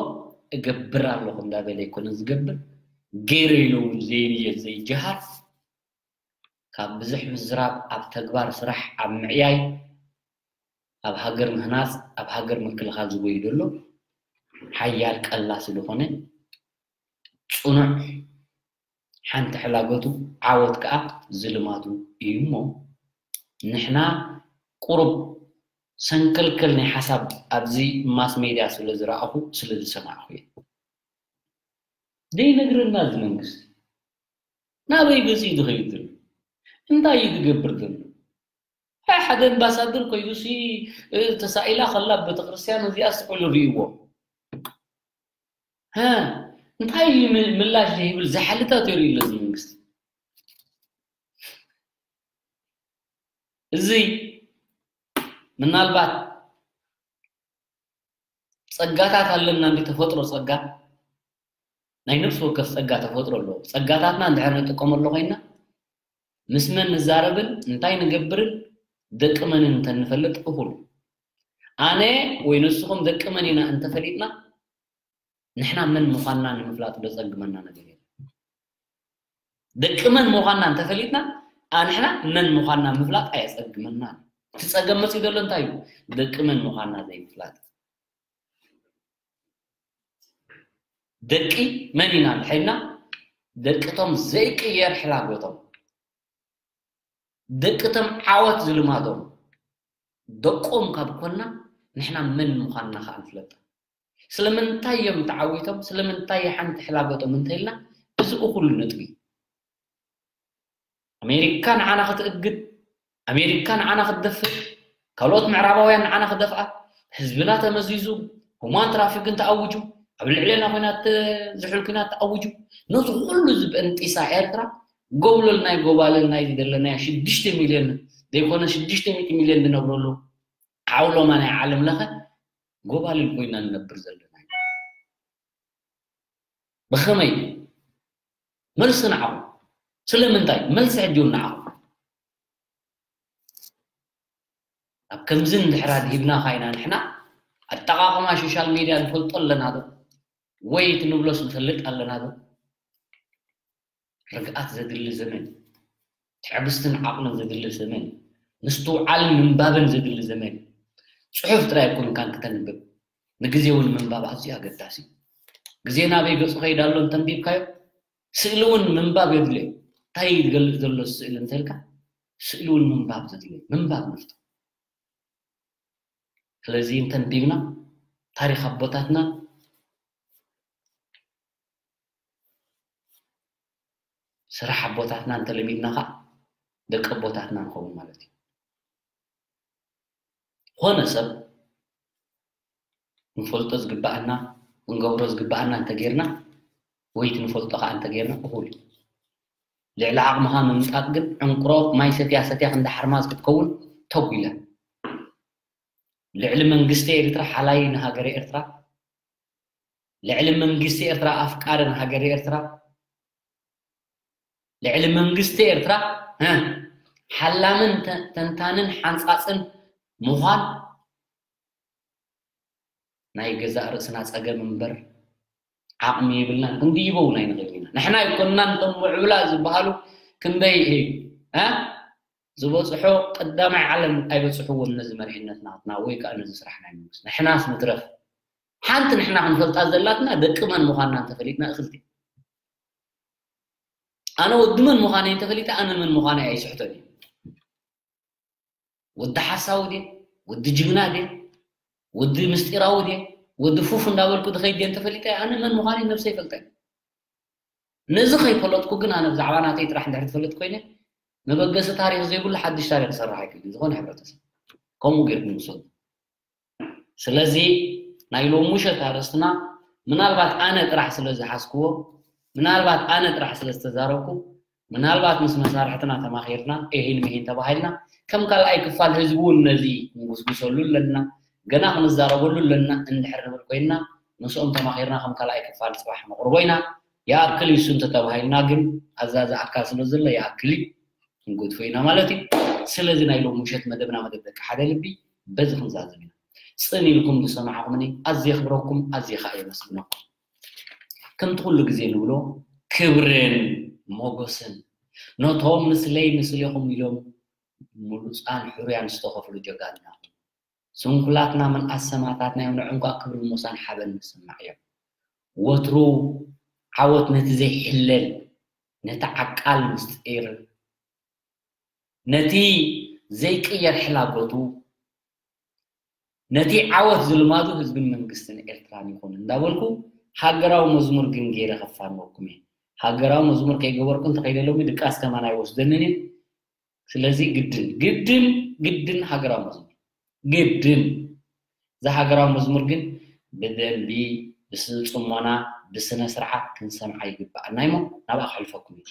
እገብር ኣለኹ እንዳበለ ኣይኮነን ዝገብር ገይረ ኢሉ እውን ዘይንየት ዘይጀሃር ካብ ብዙሕ ምዝራብ ኣብ ተግባር ስራሕ ኣብ ምዕያይ ኣብ ሃገር ምህናጽ፣ ኣብ ሃገር ምክልኻል ዝጎይ ዘሎ ሓያል ቀላሲ ዝኾነ ጽኑዕ ሓንቲ ሕላገቱ ዓወት ከኣ ዝልማቱ እዩ እሞ ንሕና ቁሩብ ሰንከልከል ናይ ሓሳብ ኣብዚ ማስ ሜድያ ስለ ዝረኣኹ ስለ ዝሰማዕኹ እየ። ዘይነግረና እዚ መንግስቲ ናበይ ገፂ እዩ ዝኸይድ ዘሎ? እንታይ እዩ ዝገብር ዘሎ? ሓደ ኣምባሳደር ኮይኑሲ ተሳኢላ ከላ ቤተክርስትያን እዚኣ ስዕሉ ርእይዎ እንታይ እዩ ምላሽ ዘይብል ዛሕልታት የርኢ ኣሎ እዚ መንግስቲ። እዚ ምናልባት ጸጋታት ኣለና እንዲ ተፈጥሮ ጸጋ ናይ ነፍሲ ወከፍ ጸጋ ተፈጥሮ ኣለዎ። ጸጋታትና እንድሕር ንጥቀመሉ ኮይና ምስ መን ንዛረብን እንታይ ንገብርን ደቂ መንን እንተንፈልጥ እኹል። ኣነ ወይ ንስኹም ደቂ መን ኢና እንተፈሊጥና ንሕና መን ምዃንና ንምፍላጥ ደጸግመና ነገር የለን። ደቂ መን ምዃንና እንተፈሊጥና ኣንሕና መን ምዃንና ምፍላጥ ኣየጸግመናን። እቲ ጸገም መጺኡ ዘሎ እንታይ እዩ? ደቂ መን ምዃንና ዘይምፍላጥ። ደቂ መን ኢና እንድሕር ኢልና ደቅቶም ዘይቅየር ሕላጎቶም ደቅቶም ዓወት ዝልማዶም ደቆም ካብ ኮና ንሕና መን ምዃንና ከዓ ንፍለጥ። ስለምንታይ እዮም ተዓዊቶም? ስለምንታይ ሓንቲ ሕላገቶም እንተኢልና እዚ እኹል ነጥቢ። ኣሜሪካ ንዓና ክትእግድ፣ ኣሜሪካ ንዓና ክትደፍእ፣ ካልኦት ምዕራባውያን ንዓና ክደፍኣ፣ ህዝብና ተመዚዙ፣ ሁማን ትራፊክን ተኣውጁ፣ ኣብ ልዕሌና ኮይናት ዝሑል ኩናት ተኣውጁ። ነዚ ኩሉ ዝበንጢሳ ኤርትራ ጎብለል ናይ ጎባልል ናይ ዝደለናያ ሽዱሽተ ሚልዮን ዘይኮነ ሽዱሽተ ሚእቲ ሚልዮን ዝነብረሉ ዓውሎማ ናይ ዓለም ለኸ ጎባልል ኮይና ንነብር ዘለና ኢና። ብኸመይ? መልሲ ንዓኹም። ስለምንታይ? መልሲ ሕጂ እውን ንዓኹም። ኣብ ከምዚ እንድሕር ኣድሂብናኻ ኢና ንሕና ኣጠቓቕማ ሶሻል ሜድያ ንፈልጦ ኣለና ዶ? ወይ እቲ ንብሎስ ንፈልጥ ኣለና ዶ? ርግኣት ዘድሊ ዘመን፣ ትዕግስትን ዓቕልን ዘድሊ ዘመን፣ ምስትውዓልን ምንባብን ዘድሊ ዘመን። ጽሑፍ ጥራይ ኣይኮንካን ክተንብብ፣ ንግዜ እውን ምንባብ ኣዝዩ ኣገዳሲ እዩ። ግዜ ናበይ ገጹ ከይድ ኣሎ እንተንቢብካዮ፣ ስእሊ እውን ምንባብ የድልዮ። እንታይ ዝገልጽ ዘሎ ስእሊ እንተልካ፣ ስእሊ እውን ምንባብ ዘድልዮ፣ ምንባብ ንፍቶ። ስለዚ እንተንቢብና ታሪኽ ኣቦታትና ስራሕ ኣቦታትና እንተለሚድና ከዓ ደቂ ኣቦታትና ንኸውን ማለት እዩ። ዝኾነ ሰብ ንፈልጦ ዝግባኣና፣ ክንገብሮ ዝግባኣና እንተጌርና፣ ወይ እቲ ንፈልጦ ከዓ እንተጌርና እኹል እዩ። ልዕሊ ዓቕምኻ ምምጣጥ ግን ዕንቁሮ ማይ ሰትያ ሰትያ ክንዲ ሓርማዝ ክትከውን ተጒላ። ልዕሊ መንግስቲ ኤርትራ ሓላይ ንሃገረ ኤርትራ፣ ልዕሊ መንግስቲ ኤርትራ ኣፍቃርን ሃገር ኤርትራ ልዕሊ መንግስቲ ኤርትራ ሓላምን ተንታንን ሓንጻጽን ምዃን ናይ ገዛእ ርእስና ጸገም እምበር ዓቕሚ የብልናን ክንድይበው ናይ ንኽእል ኢና። ንሕና ኣይኮንናን እቶም ምዕብላ ዝበሃሉ ክንደይ ዝበፅሑ ቀዳማይ ዓለም ኣይበፅሕዎም ነዚ መሪሕነት ናትና ወይ ከዓ ነዚ ስራሕ ናይ መንግስቲ ንሕናስ ንትረፍ ሓንቲ ንሕና ክንፈልጣ ዘላትና ደቂ መን ምዃንና እንተፈሊጥና እኽልቲ ኣነ ወዲ መን ምዃነይ እንተፈሊጠ ኣነ መን ምዃነይ ኣይስሕቶን እዩ። ወዲ ሓሳዊ ድየ ወዲ ጅግና ድየ ወዲ ምስጢራዊ ድየ ወዲ ፉፍ እንዳበልኩ ድኸይድ ድየ እንተፈሊጠ ኣነ መን ምዃነይ ነብሰይ ይፈልጠ። ነዚ ከይፈለጥኩ ግን ኣነ ብዛዕባ ናተይ ጥራሕ እንድሕር ትፈልጥ ኮይነ መበገሲ ታሪክ ዘይብሉ ሓድሽ ታሪክ ዝሰርሕ ኣይክእልን ዝኾነ ሕብረተሰብ ከምኡ ጌርኩም ውሰዱ። ስለዚ ናይ ሎሚ ምሸት ኣርእስትና ምናልባት ኣነ ጥራሕ ስለ ዝሓዝክዎ ምናልባት ኣነ ጥራሕ ስለ ዝተዛረብኩ ምናልባት ምስ መሳርሕትና ተማኺርና ኤሂን ምሂን ተባሂልና ከም ካልኣይ ክፋል ህዝቢ እውን ነዚ ክንጉስጉሰሉ ኣለና ገና ክንዛረበሉ ኣለና እንድሕር ንብል ኮይንና ምስኦም ተማኺርና ከም ካልኣይ ክፋል ፅባሕ ነቕርቦ ኢና። ይኣክል እዩ እሱ እንተተባሂልና ግን ኣዛዚ ኣካል ስለ ዘሎ ይኣክል እዩ ክንገድፎ ኢና ማለት እዩ። ስለዚ ናይ ሎም ምሸት መደብና መደብ ደቂ ሓደ ልቢ በዚ ክንዛዘም ኢና። ፅን ኢልኩም ዝሰማዕኹምኒ ኣዝየ ክብረኩም ኣዝየ ከዓ የመስግነኩም። ከምቲ ኩሉ ግዜ ንብሎ ክብርን ሞጎስን ነቶም ምስለይ ምስሌኹም ኢሎም ምሉፃን ሕሩያን ዝተኸፍሉ ጀጋንና ስንኩላትና ምንኣስ ሰማእታትና እዮም፣ ንዕንኳ ክብርን ሞሳን ሓበን ንስማዕ እዮም። ወትሩ ዓወት ነቲ ዘይሕለል፣ ነቲ ዓቃል ምስጢር፣ ነቲ ዘይቅየር ሕላጎቱ፣ ነቲ ዓወት ዝልማዱ ህዝብን መንግስትን ኤርትራን ይኹን እንዳበልኩ፣ ሃገራዊ መዝሙር ግን ገይረ ከፋንወኩም እየ። ሃገራዊ መዝሙር ከይገበርኩ እንተኸይደ ሎሚ ድቃስ ከማን ኣይወስደንን እዩ። ስለዚ ግድን ግድን ግድን ሃገራዊ መዝሙር ግድን፣ እዛ ሃገራዊ መዝሙር ግን ብደንቢ ብስጽሞና ብስነ ስርዓት ክንሰምዓ ይግባኣና እሞ ናብኣ ከሕልፈኩም እዩ።